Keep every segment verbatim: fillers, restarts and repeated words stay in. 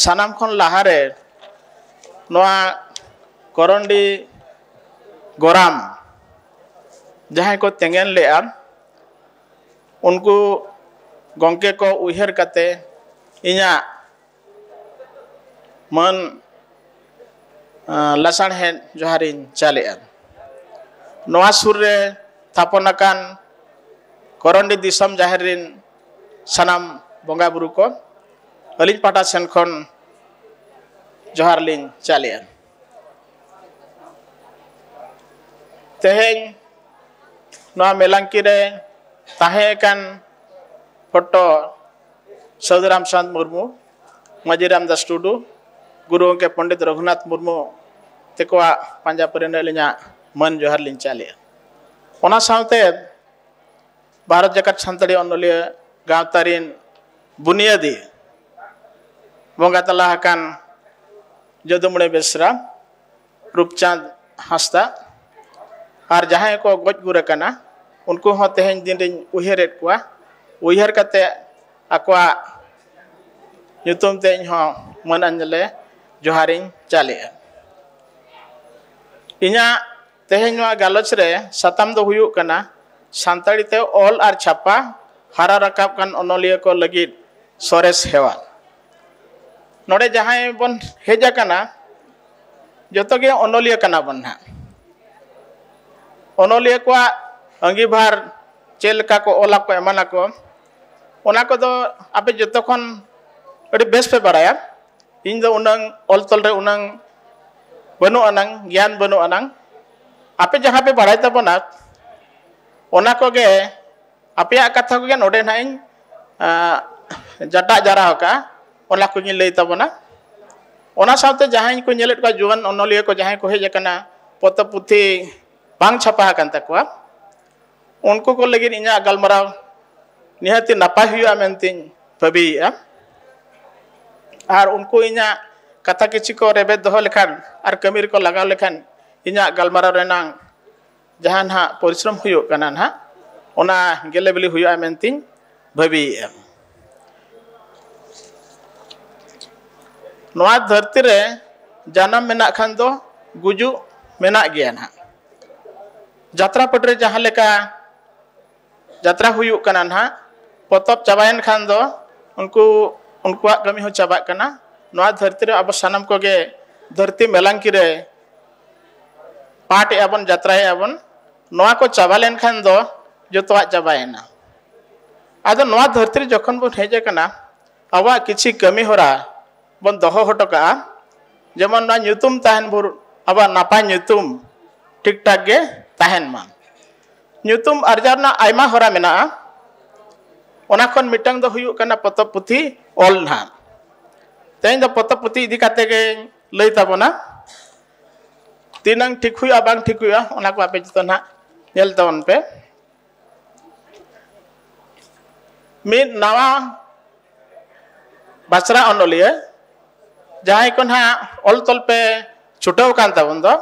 ᱥᱟᱱᱟᱢ ᱠᱷᱚᱱ ᱞᱟᱦᱟᱨᱮ ᱱᱚᱣᱟ ᱠᱚᱨᱚᱱᱰᱤ ᱜᱚᱨᱟᱢ ᱡᱟᱦᱟᱸᱭ ᱠᱚ ᱛᱮᱸᱜᱮᱱ ᱞᱮᱫᱼᱟ, ᱩᱱᱠᱩ ᱜᱚᱢᱠᱮ ᱠᱚ ᱩᱭᱦᱟᱹᱨ ᱠᱟᱛᱮ ᱤᱧᱟᱹᱜ ᱢᱟᱹᱱ ᱞᱟᱥᱟᱲᱦᱮᱫ ᱡᱚᱦᱟᱨᱤᱧ ᱪᱟᱞᱮᱫᱼᱟ᱾ ᱱᱚᱣᱟ ᱥᱩᱨ ᱨᱮ ᱛᱷᱟᱯᱚᱱ ᱟᱠᱟᱱ ᱠᱚᱨᱚᱱᱰᱤ ᱫᱤᱥᱚᱢ ᱡᱟᱦᱮᱨ ᱨᱤᱱ ᱥᱟᱱᱟᱢ ᱵᱚᱸᱜᱟ ᱵᱩᱨᱩ ᱠᱚ ᱟᱹᱞᱤᱧ ᱯᱟᱦᱴᱟ ᱥᱮᱱ ᱠᱷᱚᱱ ᱡᱚᱦᱟᱨ ᱞᱤᱧ ᱪᱟᱞᱮᱫᱼᱟ᱾ ᱛᱮᱦᱮᱧ ᱱᱚᱣᱟ ᱢᱮᱞᱟᱝᱠᱤ ᱨᱮ ᱛᱟᱦᱮᱸ ᱟᱠᱟᱱ ᱯᱷᱳᱴᱳ ᱥᱟᱹᱫᱷᱩ ᱨᱟᱢᱪᱟᱸᱫᱽ ᱢᱩᱨᱢᱩ, ᱢᱟᱹᱡᱷᱤ ᱨᱟᱢᱫᱟᱥ ᱴᱩᱰᱩ, ᱜᱩᱨᱩ ᱜᱚᱢᱠᱮ ᱯᱚᱱᱰᱤᱛ ᱨᱚᱜᱷᱩᱱᱟᱛᱷ ᱢᱩᱨᱢᱩ ᱛᱮᱠᱚᱣᱟᱜ ᱯᱟᱸᱡᱟ ᱯᱚᱨᱮ ᱟᱹᱞᱤᱧᱟᱜ ᱢᱟᱹᱱ ᱡᱚᱦᱟᱨ ᱞᱤᱧ ᱪᱟᱞᱮᱫᱼᱟ᱾ ᱚᱱᱟ ᱥᱟᱶᱛᱮ ᱵᱷᱟᱨᱚᱛ ᱡᱟᱠᱟᱛ ᱥᱟᱱᱛᱟᱲᱤ ᱚᱱᱚᱞᱤᱭᱟᱹ ᱜᱟᱶᱛᱟ ᱨᱤᱱ ᱵᱩᱱᱤᱭᱟᱹᱫᱤ ᱵᱚᱸᱜᱟ ᱛᱟᱞᱟ ᱟᱠᱟᱱ ᱡᱚᱫᱩᱢᱚᱬᱤ ᱵᱮᱥᱨᱟ, ᱨᱩᱯᱪᱟᱸᱫᱽ ᱦᱟᱸᱥᱫᱟ ᱟᱨ ᱡᱟᱦᱟᱸᱭ ᱠᱚ ᱜᱚᱡ ᱜᱩᱨ ᱟᱠᱟᱱᱟ, ᱩᱱᱠᱩ ᱦᱚᱸ ᱛᱮᱦᱮᱧ ᱫᱤᱱ ᱨᱤᱧ ᱩᱭᱦᱟᱹᱨᱮᱫ ᱠᱚᱣᱟ᱾ ᱩᱭᱦᱟᱹᱨ ᱠᱟᱛᱮ ᱟᱠᱚᱣᱟᱜ ᱧᱩᱛᱩᱢ ᱛᱮ ᱤᱧᱦᱚᱸ ᱢᱟᱹᱱ ᱟᱸᱡᱞᱮ ᱡᱚᱦᱟᱨᱤᱧ ᱪᱟᱞᱮᱫᱼᱟ᱾ ᱤᱧᱟᱹᱜ ᱛᱮᱦᱮᱧ ᱱᱚᱣᱟ ᱜᱟᱞᱚᱪ ᱨᱮ ᱥᱟᱛᱟᱢ ᱫᱚ ᱦᱩᱭᱩᱜ ᱠᱟᱱᱟ ᱥᱟᱱᱛᱟᱲᱤ ᱛᱮ ᱚᱞ ᱟᱨ ᱪᱷᱟᱯᱟ ᱦᱟᱨᱟ ᱨᱟᱠᱟᱵ ᱠᱟᱱ ᱚᱱᱚᱞᱤᱭᱟᱹ ᱠᱚ ᱞᱟᱹᱜᱤᱫ ᱥᱚᱨᱮᱥ ᱦᱮᱣᱟ᱾ ᱱᱚᱰᱮ ᱡᱟᱦᱟᱸᱭ ᱵᱚᱱ ᱦᱮᱡ ᱟᱠᱟᱱᱟ, ᱡᱚᱛᱚ ᱜᱮ ᱚᱱᱚᱞᱤᱭᱟᱹ ᱠᱟᱱᱟ ᱵᱚᱱ ᱱᱟᱦᱟᱜ᱾ ᱚᱱᱚᱞᱤᱭᱟᱹ ᱠᱚᱣᱟᱜ ᱟᱸᱜᱤᱵᱷᱟᱨ ᱪᱮᱫ ᱞᱮᱠᱟ ᱠᱚ ᱚᱞᱟ ᱠᱚ ᱮᱢᱟᱱᱟ ᱠᱚ, ᱚᱱᱟ ᱠᱚᱫᱚ ᱟᱯᱮ ᱡᱚᱛᱚ ᱠᱷᱚᱱ ᱟᱹᱰᱤ ᱵᱮᱥ ᱯᱮ ᱵᱟᱲᱟᱭᱟ᱾ ᱤᱧ ᱫᱚ ᱩᱱᱟᱹᱝ ᱚᱞ ᱛᱚᱞ ᱨᱮ ᱩᱱᱟᱹᱝ ᱵᱟᱹᱱᱩᱜ ᱟᱱᱟᱝ, ᱜᱮᱭᱟᱱ ᱵᱟᱹᱱᱩᱜ ᱟᱱᱟᱝ᱾ ᱟᱯᱮ ᱡᱟᱦᱟᱸ ᱯᱮ ᱵᱟᱲᱟᱭ ᱛᱟᱵᱚᱱᱟ, ᱚᱱᱟ ᱠᱚᱜᱮ, ᱟᱯᱮᱭᱟᱜ ᱠᱟᱛᱷᱟ ᱠᱚᱜᱮ ᱱᱚᱰᱮ ᱱᱟᱦᱟᱜ ᱤᱧ, ᱟᱸ, ᱡᱟᱴᱟᱜ ᱡᱟᱨᱟ ᱟᱠᱟᱫᱼᱟ, ᱚᱱᱟ ᱠᱚᱜᱮᱧ ᱞᱟᱹᱭ ᱛᱟᱵᱚᱱᱟ᱾ ᱚᱱᱟ ᱥᱟᱶᱛᱮ ᱡᱟᱦᱟᱸᱭ ᱠᱚ ᱧᱮᱞᱮᱫ ᱠᱚᱣᱟ, ᱡᱩᱣᱟᱹᱱ ᱚᱱᱚᱞᱤᱭᱟᱹ ᱠᱚ ᱡᱟᱦᱟᱸᱭ ᱠᱚ ᱦᱮᱡ ᱟᱠᱟᱱᱟ, ᱯᱚᱛᱚᱵ ᱯᱩᱛᱷᱤ ᱵᱟᱝ ᱪᱷᱟᱯᱟ ᱟᱠᱟᱱ ᱛᱟᱠᱚᱣᱟ, ᱩᱱᱠᱩ ᱠᱚ ᱞᱟᱹᱜᱤᱫ ᱤᱧᱟᱹᱜ ᱜᱟᱞᱢᱟᱨᱟᱣ ᱱᱤᱦᱟᱹᱛᱤ ᱱᱟᱯᱟᱭ ᱦᱩᱭᱩᱜᱼᱟ ᱢᱮᱱᱛᱮᱧ ᱵᱷᱟᱹᱵᱤᱭᱮᱫᱼᱟ᱾ ᱟᱨ ᱩᱱᱠᱩ ᱤᱧᱟᱹᱜ ᱠᱟᱛᱷᱟ ᱠᱤᱪᱷᱩ ᱠᱚ ᱨᱮᱵᱮᱫ ᱫᱚᱦᱚ ᱞᱮᱠᱷᱟᱱ ᱟᱨ ᱠᱟᱹᱢᱤ ᱨᱮᱠᱚ ᱞᱟᱜᱟᱣ ᱞᱮᱠᱷᱟᱱ, ᱤᱧᱟᱹᱜ ᱜᱟᱞᱢᱟᱨᱟᱣ ᱨᱮᱱᱟᱝ ᱡᱟᱦᱟᱸ ᱱᱟᱦᱟᱜ ᱯᱚᱨᱤᱥᱨᱚᱢ ᱦᱩᱭᱩᱜ ᱠᱟᱱᱟ ᱱᱟᱦᱟᱜ, ᱚᱱᱟ ᱜᱮᱞᱮ ᱵᱤᱞᱤ ᱦᱩᱭᱩᱜᱼᱟ ᱢᱮᱱᱛᱮᱧ ᱵᱷᱟᱹᱵᱤᱭᱮᱫᱼᱟ᱾ ᱱᱚᱣᱟ ᱫᱷᱟᱹᱨᱛᱤ ᱨᱮ ᱡᱟᱱᱟᱢ ᱢᱮᱱᱟᱜ ᱠᱷᱟᱱ ᱫᱚ ᱜᱩᱡᱩᱜ ᱢᱮᱱᱟᱜ ᱜᱮᱭᱟ ᱱᱟᱦᱟᱜ᱾ ᱡᱟᱛᱨᱟ ᱯᱟᱹᱴᱤ ᱨᱮ ᱡᱟᱦᱟᱸ ᱞᱮᱠᱟ ᱡᱟᱛᱨᱟ ᱦᱩᱭᱩᱜ ᱠᱟᱱᱟ ᱱᱟᱦᱟᱜ, ᱯᱚᱛᱚᱵ ᱪᱟᱵᱟᱭᱮᱱ ᱠᱷᱟᱱ ᱫᱚ ᱩᱱᱠᱩ, ᱩᱱᱠᱩᱣᱟᱜ ᱠᱟᱹᱢᱤ ᱦᱚᱸ ᱪᱟᱵᱟᱜ ᱠᱟᱱᱟ᱾ ᱱᱚᱣᱟ ᱫᱷᱟᱹᱨᱛᱤ ᱨᱮ ᱟᱵᱚ ᱥᱟᱱᱟᱢ ᱠᱚᱜᱮ ᱫᱷᱟᱹᱨᱛᱤ ᱢᱮᱞᱟᱝᱠᱤ ᱨᱮ ᱯᱟᱴ ᱮᱜᱼᱟ ᱵᱚᱱ, ᱡᱟᱛᱨᱟᱭᱮᱜᱼᱟ ᱵᱚᱱ᱾ ᱱᱚᱣᱟ ᱠᱚ ᱪᱟᱵᱟ ᱞᱮᱱᱠᱷᱟᱱ ᱫᱚ ᱡᱚᱛᱚᱣᱟᱜ ᱪᱟᱵᱟᱭᱮᱱᱟ᱾ ᱟᱫᱚ ᱱᱚᱣᱟ ᱫᱷᱟᱹᱨᱛᱤ ᱨᱮ ᱡᱚᱠᱷᱚᱱ ᱵᱚᱱ ᱦᱮᱡ ᱟᱠᱟᱱᱟ, ᱟᱵᱚᱣᱟᱜ ᱠᱤᱪᱷᱤ ᱠᱟᱹᱢᱤ ᱦᱚᱨᱟ ᱵᱚᱱ ᱫᱚᱦᱚ ᱦᱚᱴᱚ ᱠᱟᱜᱼᱟ᱾ ᱡᱮᱢᱚᱱ ᱱᱚᱣᱟ ᱧᱩᱛᱩᱢ ᱛᱟᱦᱮᱱ ᱵᱷᱳᱨ ᱟᱵᱚᱣᱟᱜ ᱱᱟᱯᱟᱭ ᱧᱩᱛᱩᱢ ᱴᱷᱤᱠ ᱴᱷᱟᱠ ᱜᱮ ᱛᱟᱦᱮᱱ ᱢᱟ᱾ ᱧᱩᱛᱩᱢ ᱟᱨᱡᱟᱣ ᱨᱮᱱᱟᱜ ᱟᱭᱢᱟ ᱦᱚᱨᱟ ᱢᱮᱱᱟᱜᱼᱟ, ᱚᱱᱟ ᱠᱷᱚᱱ ᱢᱤᱫᱴᱟᱝ ᱫᱚ ᱦᱩᱭᱩᱜ ᱠᱟᱱᱟ ᱯᱚᱛᱚᱵ ᱯᱩᱛᱷᱤ ᱚᱞ ᱱᱟᱦᱟᱜ᱾ ᱛᱮᱦᱮᱧ ᱫᱚ ᱯᱚᱛᱚᱵ ᱯᱩᱛᱷᱤ ᱤᱫᱤ ᱠᱟᱛᱮ ᱜᱮᱧ ᱞᱟᱹᱭ ᱛᱟᱵᱚᱱᱟ, ᱛᱤᱱᱟᱹᱝ ᱴᱷᱤᱠ ᱦᱩᱭᱩᱜᱼᱟ ᱵᱟᱝ ᱴᱷᱤᱠ ᱦᱩᱭᱩᱜᱼᱟ, ᱚᱱᱟ ᱠᱚ ᱟᱯᱮ ᱡᱚᱛᱚ ᱱᱟᱦᱟᱜ ᱧᱮᱞ ᱛᱟᱵᱚᱱ ᱯᱮ᱾ ᱢᱤᱫ ᱱᱟᱣᱟ ᱵᱟᱪᱷᱨᱟ ᱚᱱᱚᱞᱤᱭᱟᱹ ᱡᱟᱦᱟᱸᱭ ᱠᱚ ᱱᱟᱦᱟᱜ ᱚᱞ ᱛᱚᱞ ᱯᱮ ᱪᱷᱩᱴᱟᱹᱣ ᱟᱠᱟᱱ ᱛᱟᱵᱚᱱ ᱫᱚ,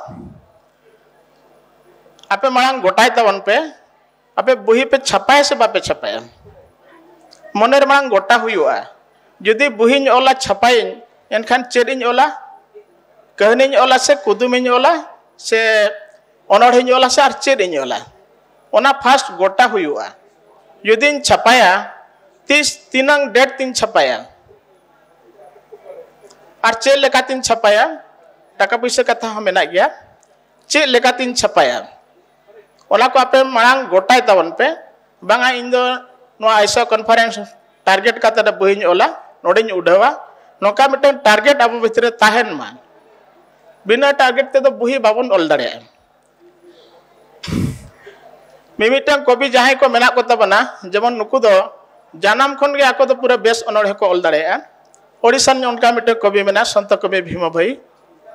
ᱟᱯᱮ ᱢᱟᱲᱟᱝ ᱜᱚᱴᱟᱭ ᱛᱟᱵᱚᱱ ᱯᱮ, ᱟᱯᱮ ᱵᱩᱦᱤ ᱯᱮ ᱪᱷᱟᱯᱟᱭᱟ ᱥᱮ ᱵᱟᱯᱮ ᱪᱷᱟᱯᱟᱭᱟ? ᱢᱚᱱᱮ ᱨᱮ ᱢᱟᱲᱟᱝ ᱜᱚᱴᱟ ᱦᱩᱭᱩᱜᱼᱟ᱾ ᱡᱩᱫᱤ ᱵᱩᱦᱤᱧ ᱚᱞᱟ, ᱪᱷᱟᱯᱟᱭᱟᱹᱧ, ᱮᱱᱠᱷᱟᱱ ᱪᱮᱫ ᱤᱧ ᱚᱞᱟ? ᱠᱟᱹᱦᱱᱤᱧ ᱚᱞᱟ ᱥᱮ ᱠᱩᱫᱩᱢᱤᱧ ᱚᱞᱟ ᱥᱮ ᱚᱱᱚᱬᱦᱮᱧ ᱚᱞᱟ ᱥᱮ ᱟᱨ ᱪᱮᱫ ᱤᱧ ᱚᱞᱟ? ᱚᱱᱟ ᱯᱷᱟᱥᱴ ᱜᱚᱴᱟ ᱦᱩᱭᱩᱜᱼᱟ᱾ ᱡᱩᱫᱤᱧ ᱪᱷᱟᱯᱟᱭᱟ, ᱛᱤᱥ, ᱛᱤᱱᱟᱹᱝ ᱰᱮᱴ ᱛᱤᱧ ᱪᱷᱟᱯᱟᱭᱟ? ᱟᱨ ᱪᱮᱫ ᱞᱮᱠᱟᱛᱤᱧ ᱪᱷᱟᱯᱟᱭᱟ? ᱴᱟᱠᱟ ᱯᱩᱭᱥᱟᱹ ᱠᱟᱛᱷᱟ ᱦᱚᱸ ᱢᱮᱱᱟᱜ ᱜᱮᱭᱟ᱾ ᱪᱮᱫ ᱞᱮᱠᱟᱛᱤᱧ ᱪᱷᱟᱯᱟᱭᱟ, ᱚᱱᱟ ᱠᱚ ᱟᱯᱮ ᱢᱟᱲᱟᱝ ᱜᱚᱴᱟᱭ ᱛᱟᱵᱚᱱ ᱯᱮ᱾ ᱵᱟᱝᱟ, ᱤᱧ ᱫᱚ ᱱᱚᱣᱟ ᱟᱭᱥᱟ ᱠᱚᱱᱯᱷᱟᱨᱮᱱᱥ ᱴᱟᱨᱜᱮᱴ ᱠᱟᱛᱮ ᱵᱳᱭᱤᱧ ᱚᱞᱟ, ᱱᱚᱰᱮᱧ ᱩᱰᱷᱟᱹᱣᱟ, ᱱᱚᱝᱠᱟ ᱢᱤᱫᱴᱟᱝ ᱴᱟᱨᱜᱮᱴ ᱟᱵᱚ ᱵᱷᱤᱛᱨᱤ ᱨᱮ ᱛᱟᱦᱮᱱ ᱢᱟ᱾ ᱵᱤᱱᱟᱹ ᱴᱟᱨᱜᱮᱴ ᱛᱮᱫᱚ ᱵᱩᱦᱤ ᱵᱟᱵᱚᱱ ᱚᱞ ᱫᱟᱲᱮᱭᱟᱜᱼᱟ᱾ ᱢᱤᱢᱤᱫᱴᱟᱝ ᱠᱚᱵᱤ ᱡᱟᱦᱟᱸᱭ ᱠᱚ ᱢᱮᱱᱟᱜ ᱠᱚ ᱛᱟᱵᱚᱱᱟ, ᱡᱮᱢᱚᱱ ᱱᱩᱠᱩ ᱫᱚ ᱡᱟᱱᱟᱢ ᱠᱷᱚᱱ ᱜᱮ ᱟᱠᱚ ᱫᱚ ᱯᱩᱨᱟᱹ ᱵᱮᱥ ᱚᱱᱚᱬᱦᱮ ᱠᱚ ᱚᱞ ᱫᱟᱲᱮᱭᱟᱜᱼᱟ᱾ ᱳᱰᱤᱥᱟ ᱨᱮᱱ ᱚᱱᱠᱟ ᱢᱤᱫᱴᱟᱝ ᱠᱚᱵᱤ ᱢᱮᱱᱟᱭᱟ, ᱥᱚᱱᱛᱚ ᱠᱚᱵᱤ ᱵᱷᱤᱢᱚ ᱵᱷᱟᱹᱭ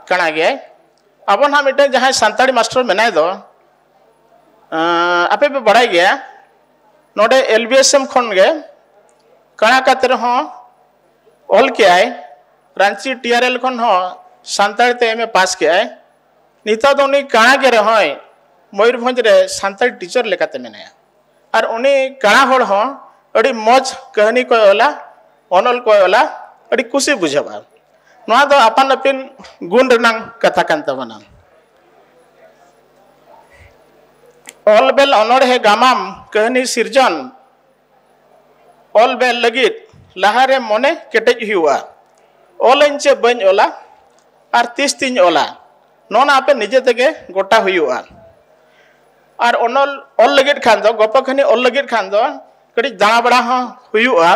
ᱠᱟᱬᱟ ᱜᱮᱭᱟᱭ᱾ ᱟᱵᱚ ᱱᱟᱦᱟᱜ ᱢᱤᱫᱴᱟᱝ ᱡᱟᱦᱟᱸᱭ ᱥᱟᱱᱛᱟᱲᱤ ᱢᱟᱥᱴᱟᱨ ᱢᱮᱱᱟᱭ ᱫᱚ, ᱟᱸ, ᱟᱯᱮ ᱯᱮ ᱵᱟᱲᱟᱭ ᱜᱮᱭᱟ, ᱱᱚᱰᱮ ᱮᱞ ᱵᱤ ᱮᱥ ᱮᱢ ᱠᱷᱚᱱ ᱜᱮ ᱠᱟᱬᱟ ᱠᱟᱛᱮ ᱨᱮᱦᱚᱸ ᱚᱞ ᱠᱮᱜᱼᱟᱭ, ᱨᱟᱺᱪᱤ ᱴᱤ ᱟᱨ ᱮᱞ ᱠᱷᱚᱱ ᱦᱚᱸ ᱥᱟᱱᱛᱟᱲᱤ ᱛᱮ ᱮᱢ ᱮ ᱯᱟᱥ ᱠᱮᱜᱼᱟᱭ᱾ ᱱᱤᱛᱚᱜ ᱫᱚ ᱩᱱᱤ ᱠᱟᱬᱟ ᱜᱮ ᱨᱮᱦᱚᱸᱭ ᱢᱚᱭᱩᱨᱵᱷᱚᱸᱡᱽ ᱨᱮ ᱥᱟᱱᱛᱟᱲᱤ ᱴᱤᱪᱟᱨ ᱞᱮᱠᱟᱛᱮ ᱢᱮᱱᱟᱭᱟ᱾ ᱟᱨ ᱩᱱᱤ ᱠᱟᱬᱟ ᱦᱚᱲ ᱦᱚᱸ ᱟᱹᱰᱤ ᱢᱚᱡᱽ ᱠᱟᱹᱦᱱᱤ ᱠᱚᱭ ᱚᱞᱟ, ᱚᱱᱚᱞ ᱠᱚᱭ ᱚᱞᱟ, ᱟᱹᱰᱤ ᱠᱩᱥᱤ ᱵᱩᱡᱷᱟᱹᱜᱼᱟ᱾ ᱱᱚᱣᱟ ᱫᱚ ᱟᱯᱟᱱ ᱟᱹᱯᱤᱱ ᱜᱩᱱ ᱨᱮᱱᱟᱝ ᱠᱟᱛᱷᱟ ᱠᱟᱱ ᱛᱟᱵᱚᱱᱟ᱾ ᱚᱞ ᱵᱮᱞ ᱚᱱᱚᱬᱦᱮ ᱜᱟᱢᱟᱢ ᱠᱟᱹᱦᱱᱤ ᱥᱤᱨᱡᱚᱱ ᱚᱞ ᱵᱮᱞ ᱞᱟᱹᱜᱤᱫ ᱞᱟᱦᱟᱨᱮ ᱢᱚᱱᱮ ᱠᱮᱴᱮᱡ ᱦᱩᱭᱩᱜᱼᱟ᱾ ᱚᱞᱟᱹᱧ ᱪᱮ ᱵᱟᱹᱧ ᱚᱞᱟ ᱟᱨ ᱛᱤᱥ ᱛᱤᱧ ᱚᱞᱟ, ᱱᱚᱣᱟ ᱟᱯᱮ ᱱᱤᱡᱮ ᱛᱮᱜᱮ ᱜᱚᱴᱟ ᱦᱩᱭᱩᱜᱼᱟ᱾ ᱟᱨ ᱚᱱᱚᱞ ᱚᱞ ᱞᱟᱹᱜᱤᱫ ᱠᱷᱟᱱ ᱫᱚ, ᱜᱚᱯᱚ ᱠᱟᱹᱦᱱᱤ ᱚᱞ ᱞᱟᱹᱜᱤᱫ ᱠᱷᱟᱱ ᱫᱚ ᱠᱟᱹᱴᱤᱡ ᱫᱟᱬᱟ ᱵᱟᱲᱟ ᱦᱚᱸ ᱦᱩᱭᱩᱜᱼᱟ᱾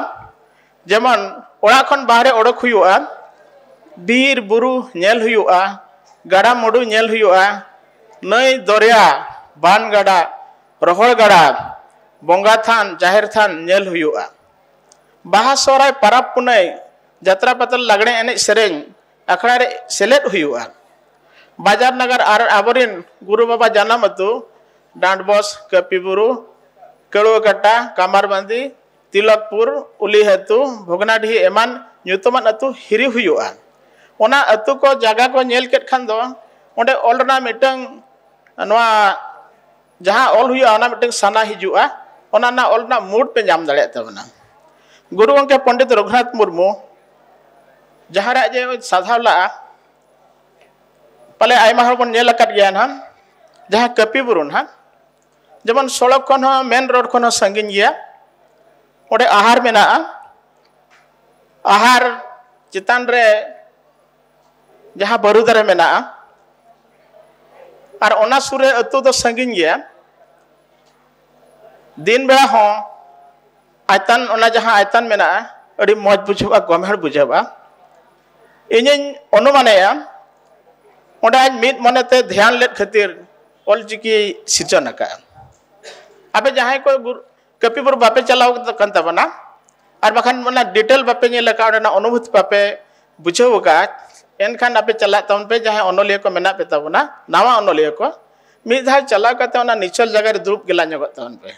ᱡᱮᱢᱚᱱ ᱚᱲᱟᱜ ᱠᱷᱚᱱ ᱵᱟᱦᱨᱮ ᱚᱰᱚᱠ ᱦᱩᱭᱩᱜᱼᱟ, ᱵᱤᱨ ᱵᱩᱨᱩ ᱧᱮᱞ ᱦᱩᱭᱩᱜᱼᱟ, ᱜᱟᱰᱟ ᱢᱩᱰᱩ ᱧᱮᱞ ᱦᱩᱭᱩᱜᱼᱟ, ᱱᱟᱹᱭ ᱫᱚᱨᱭᱟ, ᱵᱟᱱ ᱜᱟᱰᱟ, ᱨᱚᱦᱚᱲ ᱜᱟᱰᱟ, ᱵᱚᱸᱜᱟ ᱛᱷᱟᱱ, ᱡᱟᱦᱮᱨ ᱛᱷᱟᱱ ᱧᱮᱞ ᱦᱩᱭᱩᱜᱼᱟ᱾ ᱵᱟᱦᱟ, ᱥᱚᱦᱨᱟᱭ, ᱯᱟᱨᱟᱵᱽ ᱯᱩᱱᱟᱹᱭ, ᱡᱟᱛᱨᱟ ᱯᱟᱛᱟ, ᱞᱟᱜᱽᱲᱮ ᱮᱱᱮᱡ ᱥᱮᱨᱮᱧ ᱟᱠᱷᱲᱟ ᱨᱮ ᱥᱮᱞᱮᱫ ᱦᱩᱭᱩᱜᱼᱟ᱾ ᱵᱟᱡᱟᱨ ᱱᱟᱜᱟᱨ ᱟᱨ ᱟᱵᱚᱨᱮᱱ ᱜᱩᱨᱩ ᱵᱟᱵᱟ ᱡᱟᱱᱟᱢ ᱟᱹᱛᱩ, ᱰᱟᱸᱰᱵᱚᱥ, ᱠᱟᱹᱯᱤ ᱵᱩᱨᱩ, ᱠᱟᱹᱲᱩᱣᱟᱹ ᱠᱟᱴᱟ, ᱠᱟᱢᱟᱨᱵᱟᱸᱫᱤ, ᱛᱤᱞᱚᱠᱯᱩᱨ, ᱩᱞᱤ ᱟᱹᱛᱩ, ᱵᱷᱚᱜᱽᱱᱟᱰᱤᱦᱤ ᱮᱢᱟᱱ ᱧᱩᱛᱩᱢᱟᱱ ᱟᱹᱛᱩ ᱦᱤᱨᱤ ᱦᱩᱭᱩᱜᱼᱟ᱾ ᱚᱱᱟ ᱟᱹᱛᱩ ᱠᱚ, ᱡᱟᱭᱜᱟ ᱠᱚ ᱧᱮᱞ ᱠᱮᱫ ᱠᱷᱟᱱ ᱫᱚ ᱚᱸᱰᱮ ᱚᱞ ᱨᱮᱱᱟᱜ ᱢᱤᱫᱴᱟᱝ, ᱱᱚᱣᱟ ᱡᱟᱦᱟᱸ ᱚᱞ ᱦᱩᱭᱩᱜᱼᱟ, ᱚᱱᱟ ᱢᱤᱫᱴᱟᱝ ᱥᱟᱱᱟ ᱦᱤᱡᱩᱜᱼᱟ, ᱚᱱᱟ ᱨᱮᱱᱟᱜ ᱚᱞ ᱨᱮᱱᱟᱜ ᱢᱩᱰ ᱯᱮ ᱧᱟᱢ ᱫᱟᱲᱮᱭᱟᱜ ᱛᱟᱵᱚᱱᱟ᱾ ᱜᱩᱨᱩ ᱜᱚᱢᱠᱮ ᱯᱚᱱᱰᱤᱛ ᱨᱚᱜᱷᱩᱱᱟᱛᱷ ᱢᱩᱨᱢᱩ ᱡᱟᱦᱟᱸ ᱨᱮᱭᱟᱜ ᱡᱮ ᱥᱟᱡᱟᱣ ᱞᱟᱜᱼᱟ, ᱯᱟᱞᱮ ᱟᱭᱢᱟ ᱦᱚᱲ ᱵᱚᱱ ᱧᱮᱞ ᱟᱠᱟᱫ ᱜᱮᱭᱟ ᱱᱟᱦᱟᱜ, ᱡᱟᱦᱟᱸ ᱠᱟᱹᱯᱤ ᱵᱩᱨᱩ ᱱᱟᱦᱟᱜ, ᱡᱮᱢᱚᱱ ᱥᱚᱲᱚᱠ ᱠᱷᱚᱱ ᱦᱚᱸ, ᱢᱮᱱ ᱨᱳᱰ ᱠᱷᱚᱱ ᱦᱚᱸ ᱥᱟᱺᱜᱤᱧ ᱜᱮᱭᱟ᱾ ᱚᱸᱰᱮ ᱟᱦᱟᱨ ᱢᱮᱱᱟᱜᱼᱟ, ᱟᱦᱟᱨ ᱪᱮᱛᱟᱱ ᱨᱮ ᱡᱟᱦᱟᱸ ᱵᱟᱹᱨᱩ ᱫᱟᱨᱮ ᱢᱮᱱᱟᱜᱼᱟ, ᱟᱨ ᱚᱱᱟ ᱥᱩᱨ ᱨᱮ ᱟᱹᱛᱩ ᱫᱚ ᱥᱟᱺᱜᱤᱧ ᱜᱮᱭᱟ᱾ ᱫᱤᱱ ᱵᱮᱲᱟ ᱦᱚᱸ ᱟᱭᱛᱟᱱ, ᱚᱱᱟ ᱡᱟᱦᱟᱸ ᱟᱭᱛᱟᱱ ᱢᱮᱱᱟᱜᱼᱟ, ᱟᱹᱰᱤ ᱢᱚᱡᱽ ᱵᱩᱡᱷᱟᱹᱜᱼᱟ, ᱜᱚᱢᱦᱮᱲ ᱵᱩᱡᱷᱟᱹᱜᱼᱟ᱾ ᱤᱧᱤᱧ ᱚᱱᱩᱢᱟᱱᱮᱜᱼᱟ, ᱚᱸᱰᱮ ᱟᱡ ᱢᱤᱫ ᱢᱚᱱᱮᱛᱮ ᱫᱷᱮᱭᱟᱱ ᱞᱮᱫ ᱠᱷᱟᱹᱛᱤᱨ ᱚᱞᱪᱤᱠᱤ ᱥᱤᱨᱡᱚᱱ ᱟᱠᱟᱫᱼᱟ᱾ ᱟᱯᱮ ᱡᱟᱦᱟᱸᱭ ᱠᱚ ᱜᱩᱨ-, ᱠᱟᱹᱯᱤ ᱵᱩᱨᱩ ᱵᱟᱯᱮ ᱪᱟᱞᱟᱣ ᱠᱟᱱ ᱛᱟᱵᱚᱱᱟ, ᱟᱨ ᱵᱟᱠᱷᱟᱱ ᱚᱱᱟ ᱰᱤᱴᱮᱞ ᱵᱟᱯᱮ ᱧᱮᱞ ᱟᱠᱟᱫᱼᱟ, ᱚᱸᱰᱮᱱᱟᱜ ᱚᱱᱩᱵᱷᱩᱛᱤ ᱵᱟᱯᱮ ᱵᱩᱡᱷᱟᱹᱣ ᱟᱠᱟᱫᱼᱟ, ᱮᱱᱠᱷᱟᱱ ᱟᱯᱮ ᱪᱟᱞᱟᱜ ᱛᱟᱵᱚᱱ ᱯᱮ, ᱡᱟᱦᱟᱸᱭ ᱚᱱᱚᱞᱤᱭᱟᱹ ᱠᱚ ᱢᱮᱱᱟᱜ ᱯᱮ ᱛᱟᱵᱚᱱᱟ, ᱱᱟᱣᱟ ᱚᱱᱚᱞᱤᱭᱟᱹ ᱠᱚ, ᱢᱤᱫ ᱫᱷᱟᱣ ᱪᱟᱞᱟᱣ ᱠᱟᱛᱮ ᱚᱱᱟ ᱱᱤᱪᱷᱚᱞ ᱡᱟᱭᱜᱟ ᱨᱮ ᱫᱩᱲᱩᱵ ᱜᱮᱞᱟ ᱧᱚᱜᱚᱜ ᱛᱟᱵᱚᱱ ᱯᱮ᱾